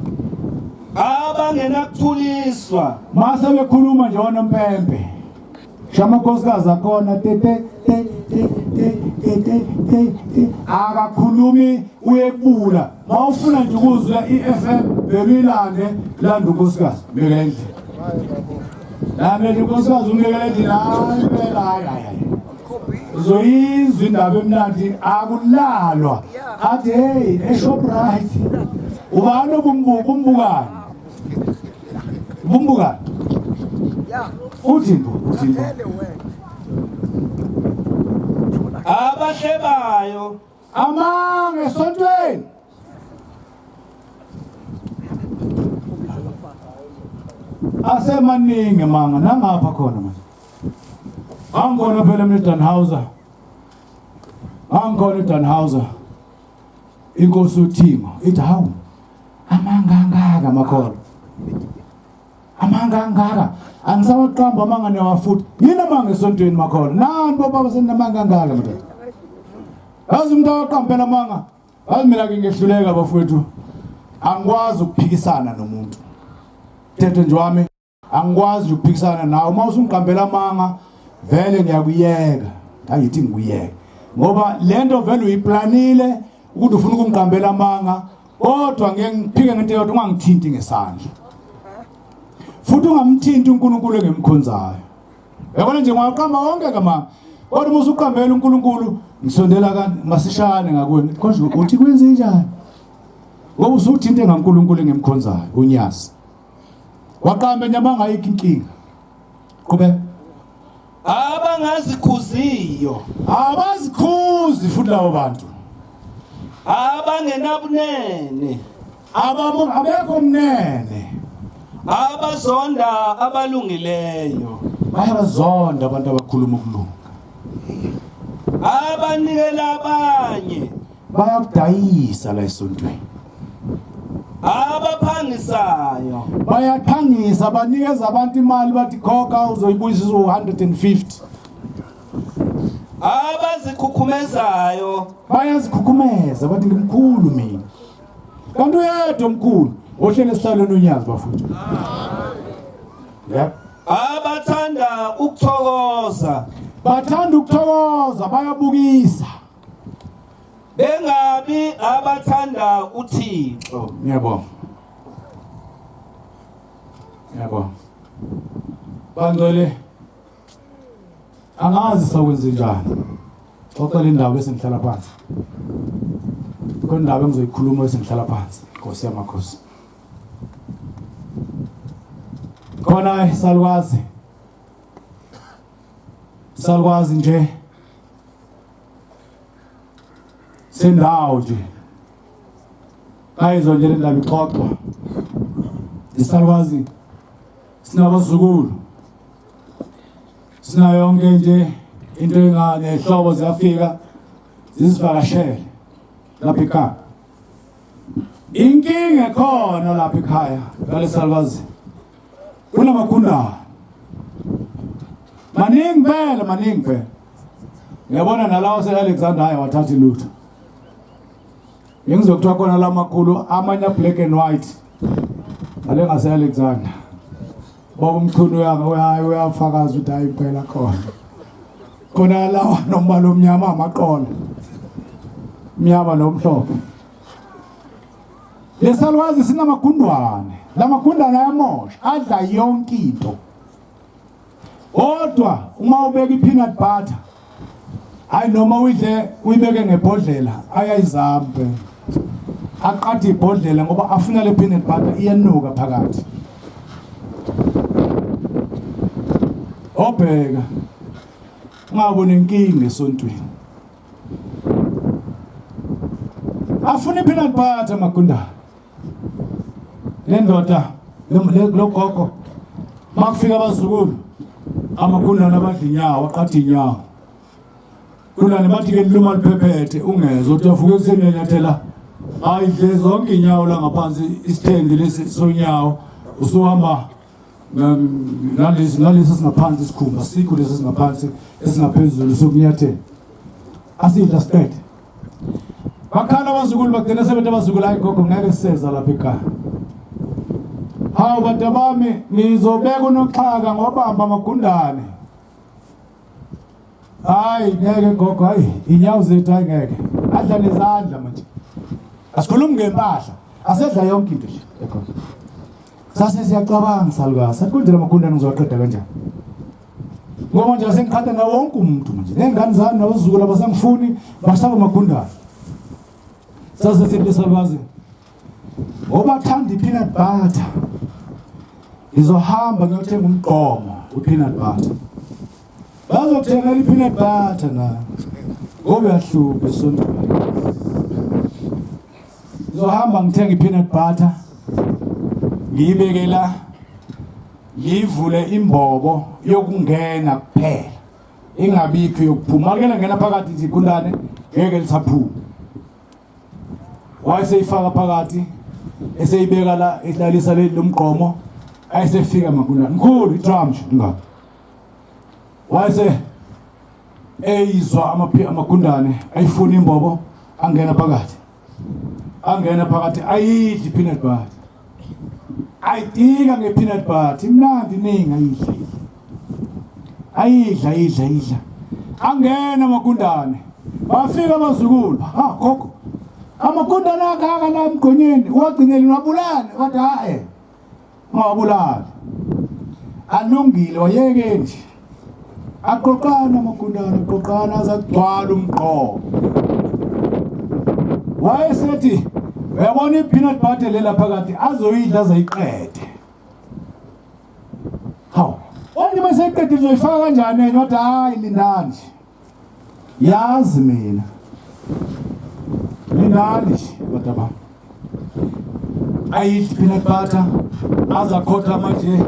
Abangenakuthuliswa. Mase bekhuluma nje onompempe. Shamakhosikazi akhona te te te te te te te te te akakhulumi uyebula. Mawufuna nje ukuzwa iFM bebilande landa unkosikazi beka endlini. Nami nje unkosikazi umbekela endlini hayi impela hayi hayi. Uzoyizwa indaba emnandi akulalwa. Athi hey eShoprite. Ubani obumbuka umbukani? Ubumbukani? Uthi mbo, uthi mbo. Abahlebayo. Amanga esontweni. Asemaningi manga nangapha khona manje. Angikhona phela mina Danhauser. Angikhona iDanhauser. Inkosi uThingo ithi hawu amanga angaka makholo. Amanga angaka angisawaqamba amanga niyawafuthi. Yini amanga esontweni makholo? Nani bobaba senamanga angaka mntwana. Yazi umuntu awaqambela amanga. Yazi mina ke ngehluleka bafowethu. Angikwazi ukuphikisana nomuntu. Thethe nje wami. Angikwazi ukuphikisana nawe uma usungiqambela amanga vele ngiyakuyeka. Angithi ngikuyeke. Ngoba lento vele uyiplanile ukuthi ufuna ukungiqambela amanga kodwa ngeke ngiphike ngento eyodwa ungangithinti ngesandla. Futhi ungamthinti uNkulunkulu engimkhonzayo. Yabona nje ngwaqamba wonke kama. Kodwa uma usuqambela uNkulunkulu ngisondela kan masishane ngakuwena. Konje uthi kwenze njani? Ngoba usuthinte ngaNkulunkulu engimkhonzayo unyazi. Waqamba enyama ayikho inkinga. Qhubeka. Abangazikhuziyo. Abazikhuzi futhi labo bantu. Abangenabunene. Abamu abekho mnene. Abazonda abalungileyo. Bayabazonda abantu abakhuluma ukulunga. Abanikela abanye. Bayakudayisa la esontweni. Abaphangisayo. Bayaphangisa banikeza abantu imali bathi khokha uzoyibuyisa u-150. Abazikhukhumezayo. Bayazikhukhumeza bathi ngimkhulu mina. Kanti uyedwa omkhulu ohlele esihlalweni unyazi bafuthu. Yep. Abathanda ukuthokoza. Bathanda ukuthokoza bayabukisa. Bengabi abathanda uThixo. Ngiyabonga. Ngiyabonga. Bangcwele angazi sakwenze njani. Xoxa le ndaba bese ngihlala phansi. Khona indaba engizoyikhuluma bese ngihlala phansi. Nkosi yamakhosi. Khona isalukazi. Isalukazi nje. Sendawo nje. Bayizwa nje le ndaba ixoxwa. Isalukazi sinabazukulu. Sinayo yonke nje into engane ehlobo ziyafika zizivakashele lapha ekhaya. Inkinga ekhona lapha ekhaya ngalesalukazi kunamagundane maningi phela maningi phela. Uyabona nalawo se-Alexander hayi wathatha lutho. Ngizokuthiwa khona lamakhulu amanye black and white ngale ngase-Alexander. Baba uMchunu uyahayi uyafakaza ukuthi hayi impela khona. Khona lawa nombala omnyama amaqolo. Mnyama nomhlophe. Lesalwazi sinamagundwane. Lamagundane ayamosha, adla yonke into. Kodwa uma ubeka i-peanut butter hayi noma uyidle uyibeke ngebhodlela ayayizambe aqathe ibhodlela ngoba afuna le peanut butter iyanuka phakathi. Obheka ungabona inkinga esontweni. Afuna i-peanut butter magundane. Le ndoda lo gogo makufika abazukulu amagundane abadla inyawo aqatha inyawo. Gundane bathi ke luma liphephethe ungezwa uthi uyavuka ekuseni uyanyathela ayidle zonke inyawo la ngaphansi isithende lesi sonyawo usuhamba nalesi nalesi singaphansi isikhumba sikho lesi singaphansi esingaphezulu sokunyathela asidla siqede. Bakhala abazukulu bagcina sebethi abazukulu hayi gogo ngeke siseza lapha ekhaya. Hawu bantu bami nizobeka unoxhaka ngobamba amagundane. Hayi ngeke gogo hayi inyawo zethu hayi ngeke. Adla nezandla manje. Asikhulumi ngempahla. Asedla yonke into nje ekhona. Sase siyacabanga salukazi. Sathi la magundane ngizowaqeda kanjani? Ngoba nje sengiqhatha nawo wonke umuntu manje. Nengane zami nabazukulu abasangifuni basaba amagundane. Sase sithi salukazi ngoba thanda i-peanut butter. Ngizohamba ngiyothenga umgqomo we-peanut butter. Bazothengela i-peanut butter na. Ngoba uyahlupha esontweni. Ngizohamba ngithenga i-peanut butter. Ngiyibeke la. Ngiyivule imbobo yokungena kuphela. Ingabikho yokuphuma. Ake ngena phakathi nje igundane ngeke lisaphuma. Wayeseyifaka phakathi eseyibeka la ehlalisa leli lomgqomo ayesefika magundane. Mkhulu i-drum nje ngapha. Wayese eyizwa amagundane ayifuna imbobo angena phakathi. Angena phakathi ayidli peanut butter. Ayidika nge-peanut butter, imnandi iningi ayidla idla. Ayidla idla idla. Angena amagundane. Bafika abazukulu. Ha gogo. Amagundane akaka la emgqonyeni, uwagcinele wabulale. Wathi hayi. Ungawabulali. Alungile wayeke nje. Aqoqana amagundane, aqoqana aze agcwala umgqomo. Wayesethi uyabona i-peanut butter lela phakathi azoyidla aze ayiqede. Hawu, manje bese eqedile uzoyifaka kanjani enye? Wathi hayi lindani nje. Yazi mina. Lindani nje bantu bami. Ayidli peanut butter azakhotha manje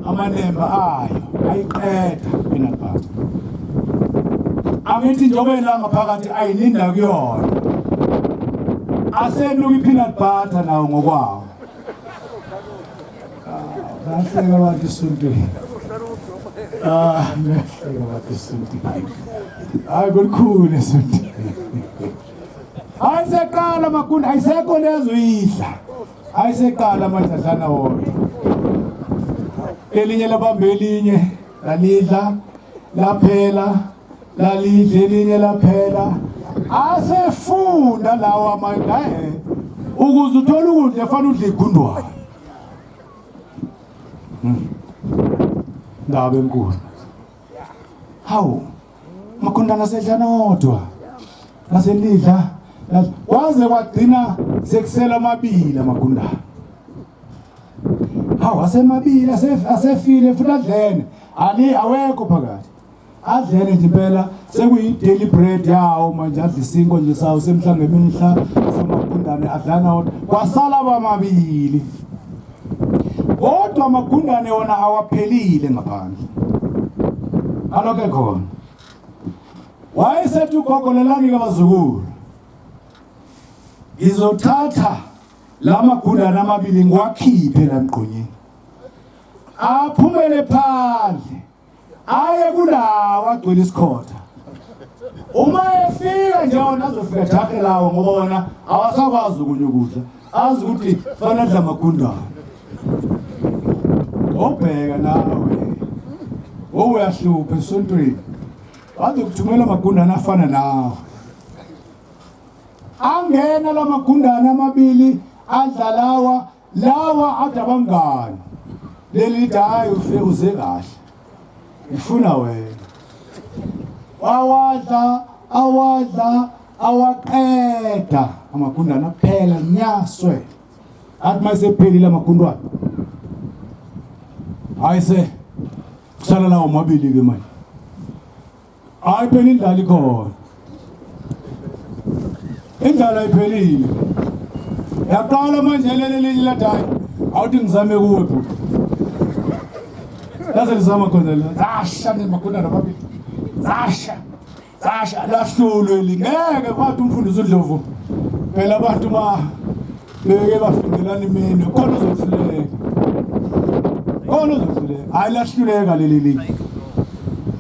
amanemba ayo ayiqeda peanut butter. Angithi njengoba ilanga phakathi ayininda kuyona. Asenuka i-peanut butter nawo ngokwawo. Bahleka abantu esontweni. Ah, bahleka abantu esontweni. Hayi kulikhulu esontweni. Hayi seqala makunda ayisekho lezoyidla. Hayi seqala manje adlana wodwa. Elinye labamba elinye lalidla laphela lalidla elinye laphela asefunda lawa amanye ukuze uthole ukudla fanele udle igundwane. Ndaba enkulu. Hawu, magundane asedlana odwa. Aselidla waze kwagcina sekusela amabili amagundane. Hawu asemabili asefile futhi adlene. Ali awekho phakathi. Adlene nje impela sekuyi-daily bread yawo manje adla isinkwa nje sawo semihla ngemihla samagundane adlana wodwa kwasala bamabili kodwa amagundane wona awaphelile ngaphandle alokho ekhona wayesethi ugogo lelani-ke bazukulu ngizothatha la magundane amabili ngiwakhiphe la mgqonyeni aphumele phandle aye kulawo agcwele isikhotha uma efika nje wona azofika jahe lawo ngoba wona awasakwazi okunye ukudla azi ukuthi fanele adla amagundane obheka nawe wowe uyahlupha esontweni bazokuthumela amagundane afana nawe angena la magundane amabili adla lawa lawa athi abangani leli lithi hayi ufe uze kahle ngifuna wena wawadla awadla awaqeda amagundane aphela nyaswe athi mayesephelile amagundwane hayi se kusala lawo mabili ke manje hayi phela indlala ikhona indlala iphelile yaqala manje leli linye lathi hayi awuthi ngizame kuwe bhuti laze lizama khona la zasha nemagundane amabili zasha zasha lahlulwe lingeke kwathi umfundisi uDlovu phela abantu ba beke bafindelana iminwe khona uzohluleka khona uzohluleka hayi lahluleka leli linye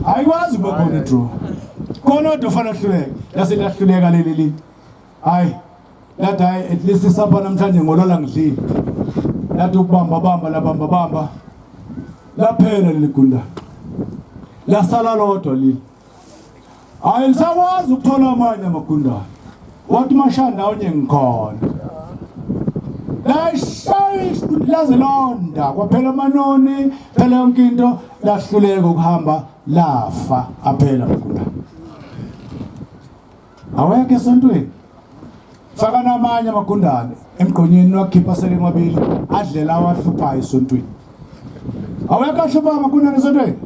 ayikwazi ukuba khona draw khona odwa ufanele ahluleke lase lahluleka leli linye hayi lathi hayi at least isapha namhlanje ngolola ngidlile lathi ukubamba bamba labamba bamba laphela leli gundane lasala lodwa leli hayi lisakwazi ukuthola amanye amagundane wathi mashaya ndawonye ngikhona lashaya laze londa kwaphela amanoni phela yonke into lahluleka ukuhamba lafa aphela amagundane awekho esontweni faka namanye amagundane emgqonyeni wakhipha sele mabili adle lawa ahluphayo esontweni awekho ahluphayo amagundane esontweni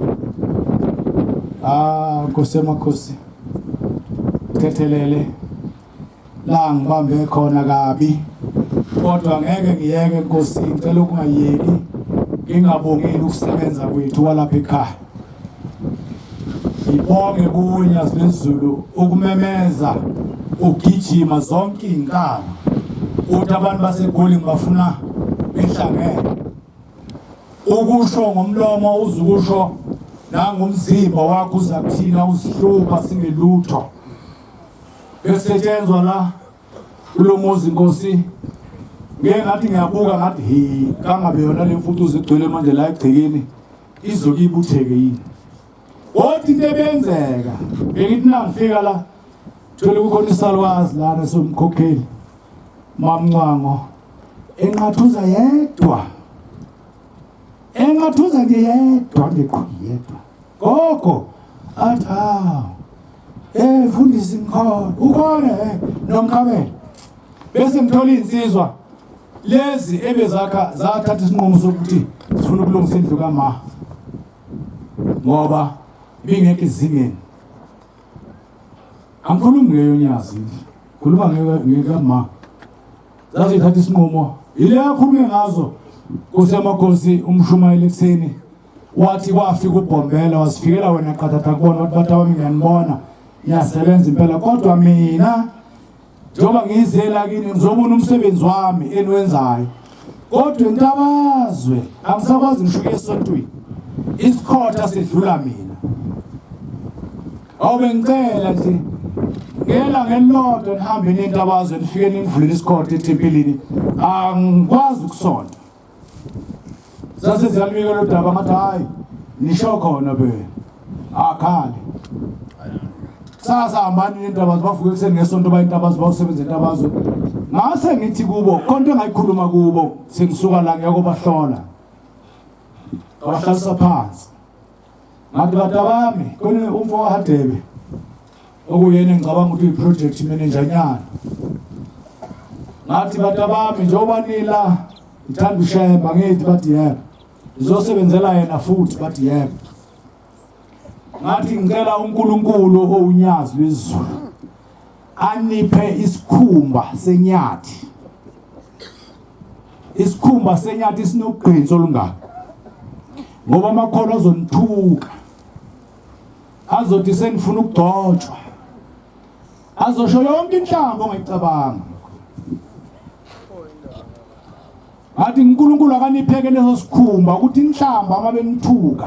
ah nkosi yamakhosi thethelele la ngibambe khona kabi kodwa ngeke ngiyeke nkosi ngicela ukungayeki ngingabongeli ukusebenza kwethu walapha ekhaya ngibonge kuNyazi lwezulu ukumemeza ugijima zonke iy'nkaba uthi abantu baseGoli ngibafuna behlangene ukusho ngomlomo uzukusho nangomzimba wakho uza kuthina uzihlupha singelutho besetshenzwa la kulo muzi nkosi. Ngeke ngathi ngiyabuka ngathi hi kangabe yona le mfucuza egcwele manje la egcekeni izoke ibutheke yini. Kodwa into ebenzeka bengithi nangifika la thole kukhona isalwazi lana somkhokheli mamncwango enqathuza yedwa enqathuza nje yedwa ngeqhuyi yedwa gogo athi hawu eh mfundisi ngikhona ukhona eh nomkhabela bese ngithola insizwa lezi ebezakha zathatha isinqumo sokuthi sifuna ukulungisa indlu kama ngoba ibingekho izingeni angikhulumi ngeyonyazi khuluma ngekama zazithatha isinqumo yile akhulume ngazo nkosi yamakhosi umshumayeli ekuseni wathi kwafika ubhombela wasifikela wena qathatha kubona wathi bathi abami ngiyanibona ngiyasebenza impela kodwa mina njengoba ngizela kini ngizobona umsebenzi wami eniwenzayo kodwa intabazwe angisakwazi ngisho ukuya esontweni isikhotha sidlula mina awube ngicela nje ngela ngelilodwa nihambe nentabazwe nifike ningivulele isikhotha ethempelini angikwazi ukusonta sase ziyalubika lo daba ngathi hayi nisho khona be akhale kusasa hambani nentabazo bavuke ekuseni ngesonto baye intabazo bawusebenza intabazo ngase ngithi kubo konke engayikhuluma kubo sengisuka la ngiyakobahlola ngabahlalisa phansi ngathi bantabami khona umfo wahadebe okuyena engicabanga ukuthi uyi-project manager nyana ngathi bantabami njengoba nila ngithanda ushemba ngithi bathi yebo ngizosebenzela yena futhi bathi yebo ngathi ngicela uNkulunkulu owunyazi lwezulu aniphe isikhumba senyathi isikhumba senyathi sinogqinsi olungaka ngoba amakholwa azonithuka azothi senifuna ukugcotshwa azosho yonke inhlambo ongayicabanga Ngathi uNkulunkulu akanipheke leso sikhumba ukuthi inhlamba uma benithuka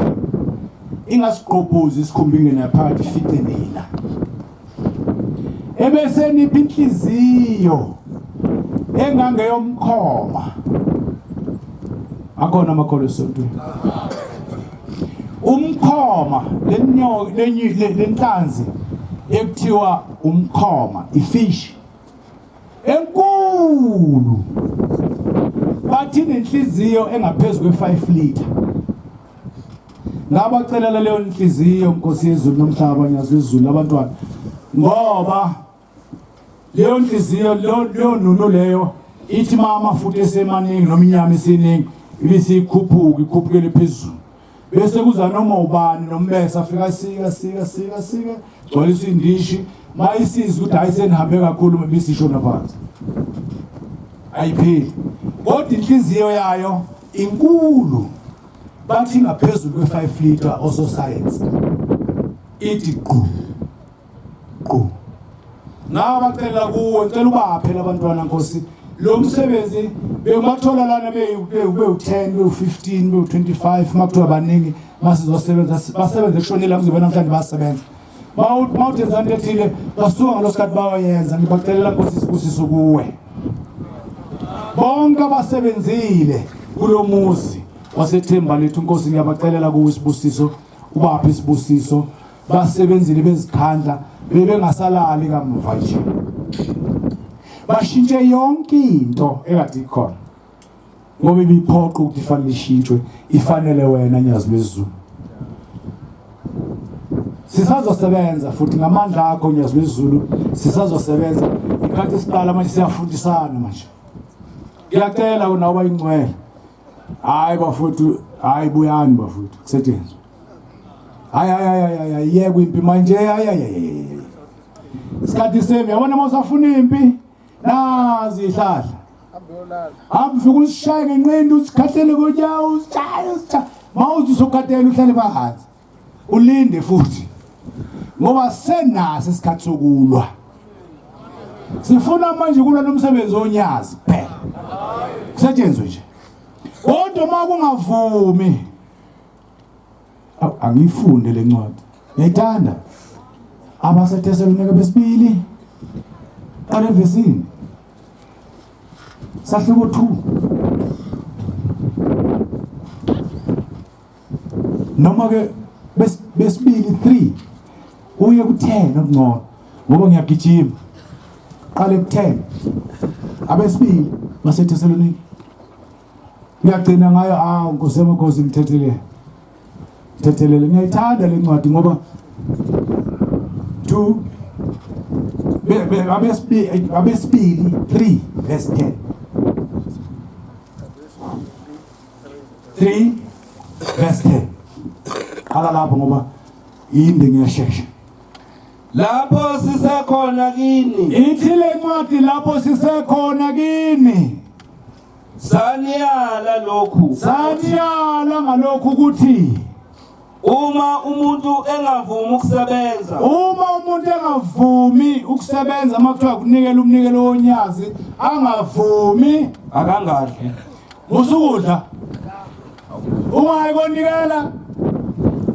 ingasigqobhozi isikhumba ingene phakathi ifice nina. Ebese nipha inhliziyo engangeyomkhoma. Akhona amakholwa esontweni. Umkhoma lenyoka lenhlanzi ekuthiwa umkhoma ifish enkulu bathi nenhliziyo engaphezulu kwe-5 liter ngabacelela leyo nhliziyo nkosi yezulu nomhlaba nyazi lwezulu abantwana ngoba leyo nhliziyo leyo nunu leyo ithi mama futhi esemaningi noma inyama isiningi ibisikhuphuka ikhuphukele phezulu bese kuza noma ubani nombese afika sika sika sika sika gcwalisa indishi mayisiza ukuthi hayi senihambe kakhulu bisishona phansi ayiphili kodwa inhliziyo yayo inkulu bathi ngaphezulu kwe-5 liter ososayensi ithi qu qu ngabacela kuwe ngicela ubaphe labantwana nkosi lo msebenzi bengibathola lana bewu-10 bewu-15 bewu-25 uma kuthiwa baningi masizosebenza basebenze kushonile kuzobe namhlanje basebenza mawuthi yenza into ethile basuka ngalo sikhathi bayoyenza ngibacelela nkosi isibusiso kuwe bonke abasebenzile kulo muzi wasethemba lethu nkosi ngiyabacelela kuwe isibusiso ubaphe isibusiso basebenzile bezikhandla bebengasalali kamuva nje bashintshe yonke into ekade ikhona ngoba ibiphoqa ukuthi ifanele ishintshwe ifanele wena nyazi lwezulu sisazosebenza futhi ngamandla akho nyazi lwezulu sisazosebenza ikhathi siqala manje siyafundisana manje ngiyacela kunawo bayingcwele hayi bafuthu hayi buyani bafuthu kusetshenzwe hayi hayi hayi hayi yekwe impi manje hayi hayi isikhathi semi yabona uma usafuna impi nazi ihlahla hamba ufike usishaye ngenqindi usikhahlele konyawo usishaye usishaye mawuthi usukhathele uhlale phansi ulinde futhi ngoba senaso isikhathi sokulwa sifuna manje kulwa nomsebenzi onyazi kuphela kusetshenzwe nje kodwa uma kungavumi angiyifunde le ncwadi ngiyayithanda abaseTesalonika besibili qala evesini. Sahluko 2. Noma ke besibili 3 uye ku-10 okungcono ngoba ngiyagijima. Qale ku-10. Abesibili baseThesalonika. Ngiyagcina ngayo awu Nkosi yamakhosi ngithethelele. Thethelele ngiyayithanda le ncwadi ngoba 2 abesibili 3 verse 10. 3 verse 10. Qala lapho ngoba yinde ngiyashesha. Lapho sisekhona kini. Ithi le ncwadi lapho sisekhona kini. Saniyala lokhu. Saniyala ngalokhu ukuthi uma umuntu engavumi ukusebenza, uma umuntu engavumi ukusebenza, uma kuthiwa kunikela umnikelo wonyazi angavumi, akangadli. Usukudla ungayi konikela,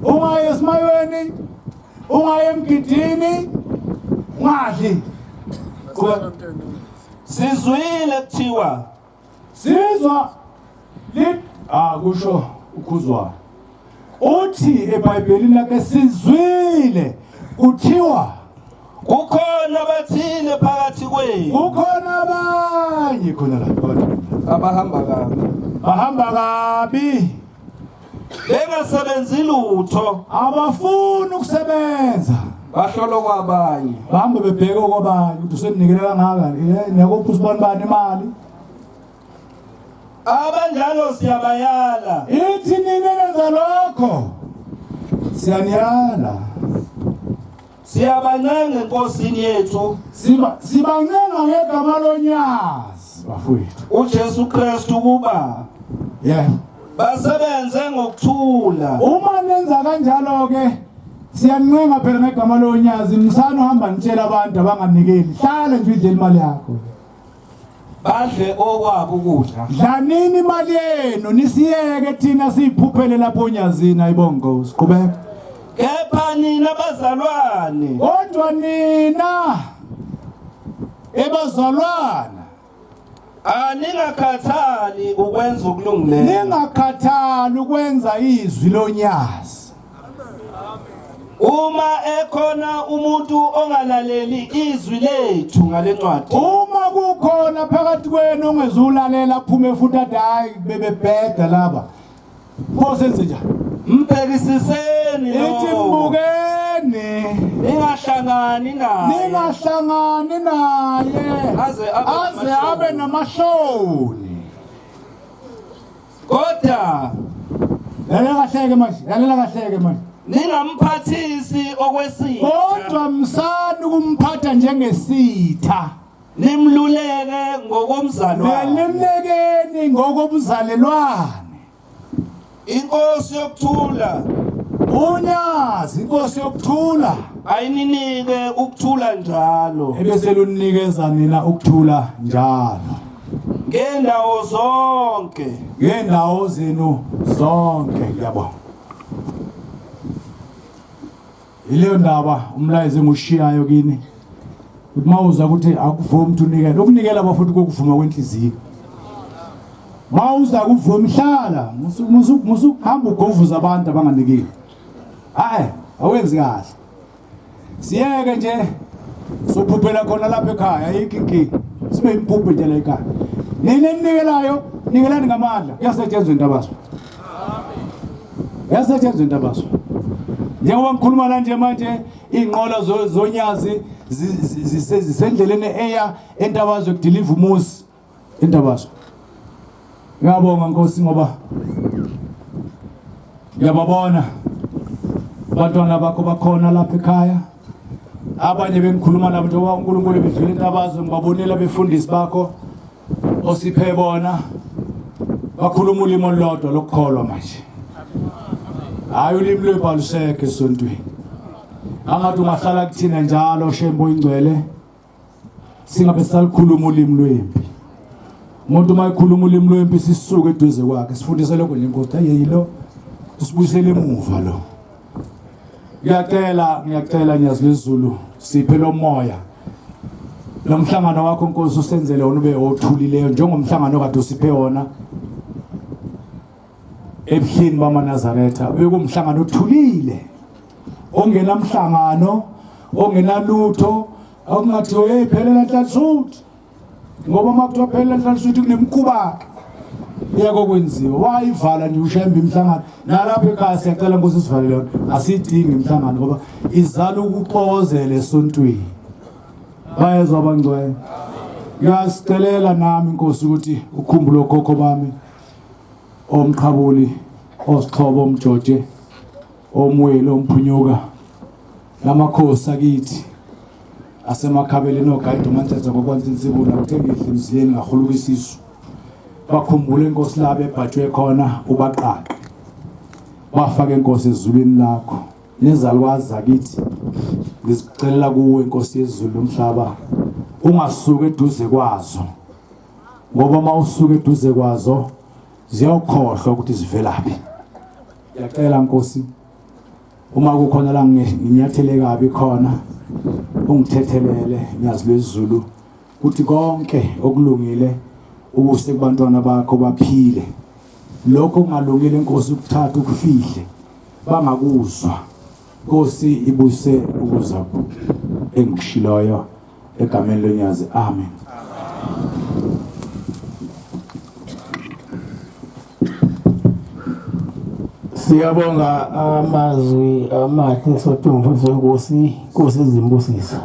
ungayi esimayweni, ungayi emgidini, ungadli. Sizwile kuthiwa sizwa li kusho ukhuzwayo uthi eBhayibhelini lakhe sizwile kuthiwa kukhona abathile phakathi kwenu, kukhona abanye khona la phakathi abahamba kabi, bahamba kabi, bengasebenzi lutho, abafuni ukusebenza, bahlola kwabanye, bahambe bebheke okwabanye ukuthi usenikele kangaka nakuphi usibani bani imali. Abanjalo siyabayala. Ithi nina nenza lokho siyaniyala. Siyabancenga eNkosini yethu. Sibancenga ngegama lonyazi bafowethu uJesu Kristu kuba yebo basebenze ngokuthula. Uma nenza kanjalo ke siyancenga phela ngegama lonyazi, msana uhamba nitshela abantu abanganikeli, hlala nje udle imali yakho, badle okwabo ukudla. Dlanini imali yenu nisiyeke thina siyiphuphele lapho onyazini. Ayibongo, siqhubeka. Kepha nina bazalwane, kodwa nina ebazalwana aningakhathali ukwenza okulungileyo, ningakhathali ukwenza izwi lonyazi. Uma ekhona umuntu ongalaleli izwi lethu ngalencwadi, uma kukhona phakathi kwenu ongezulalela aphume futhi athi hayi bebebheda laba, pho senze njani? Mbhekisiseni ithi lowo, mbukeni, ningahlangani naye, ningahlangani naye aze abe aze abe namahloni. Kodwa lalela kahleke manje, lalela kahleke manje, ningamphathisi okwesitha, kodwa msani ukumphatha njengesitha, nimluleke ngokomzalwane, nimlekeni ngokobuzalelwane. Inkosi yokuthula, unyazi inkosi yokuthula ayininike ukuthula njalo, ebese lunikeza nina ukuthula njalo ngendawo zonke, ngendawo zenu zonke. Ngiyabonga. Ileyo ndaba umlayezo engushiyayo kini, ukuthi mawuza ukuthi akuvumi ukuthi unikele, ukunikela bafuthi kokuvuma kwenhliziyo. Mawuza kuvuma hlala musu hamba ugovuza abantu abanganikile, hayi awenzi kahle. Siyeke nje sophuphela khona lapha ekhaya, ayikho inkinga, sibe impuphu nje la ekhaya. Nina eninikelayo nikelani ngamandla, kuyasetshenzwa intabazo, kuyasetshenzwa intabazo. Njengoba ngikhuluma la nje manje, iy'nqola zonyazi zisendleleni eya entabazwe kudiliva umuzi entabazwe. Ngiyabonga Nkosi ngoba ngiyababona abantwana bakho bakhona lapha ekhaya, abanye bengikhuluma nabo njengoba uNkulunkulu bedlula intabazwe, ngibabonile abefundisi bakho osiphe bona, bakhuluma ulimi olulodwa lokukholwa manje, hayi ulimi lwebhaluseke esontweni. Angathi ungahlala kuthina njalo Shembo ingcwele, singabe salikhuluma ulimi lwempi. Umuntu uma ekhuluma ulimi lwempi sisuke eduze kwakhe, sifundise lokho nje Nkosi, hayi lo usibuyisele emuva lo. Ngiyacela, ngiyacela Nyazi lwezulu, siphe lo moya. Lo mhlangano wakho Nkosi usenzele wona ube othulileyo njengomhlangano kade usiphe wona ebuhleni bamaNazaretha. Bekumhlangano othulile ongenamhlangano ongenalutho okungathiwa hey phelela nhlansuthi ngoba uma kuthiwa phelela nhlansuthi kunemikhuba iyakokwenziwa wayivala nje ushembe imihlangano nalapha ekhaya siyacela nkosi sivalele yona asiyidingi imihlangano ngoba izala ukuxokozela esontweni bayezwa abangcwele ngiyasicelela nami inkosi ukuthi ukhumbule okhokho bami omqhabuli osixhobo omjoje omweli omphunyuka namakhosi akithi asemakhabeleni ogayida umantshetha ngokwanza insibula kuthe ngidla emzileni ngahuluka isisu bakhumbule inkosi labo ebhajwe khona ubaqaqe bafake inkosi ezulwini lakho nezalukwazi zakithi ngizicelela kuwe inkosi yezulu lomhlaba ungasuki eduze kwazo ngoba uma usuka eduze kwazo ziyawukhohlwa ukuthi zivelaphi ngiyacela nkosi uma kukhona la nginyathele kabi khona ungithethelele nyazi lwezulu kuthi konke okulungile ubuse kubantwana bakho baphile lokho kungalungile inkosi ukuthatha ukufihle bangakuzwa Nkosi ibuse ukuza engikushiloyo egameni lonyazi amen. Siyabonga amazwi amahle sotumfu senkosi, Nkosi izimbusise.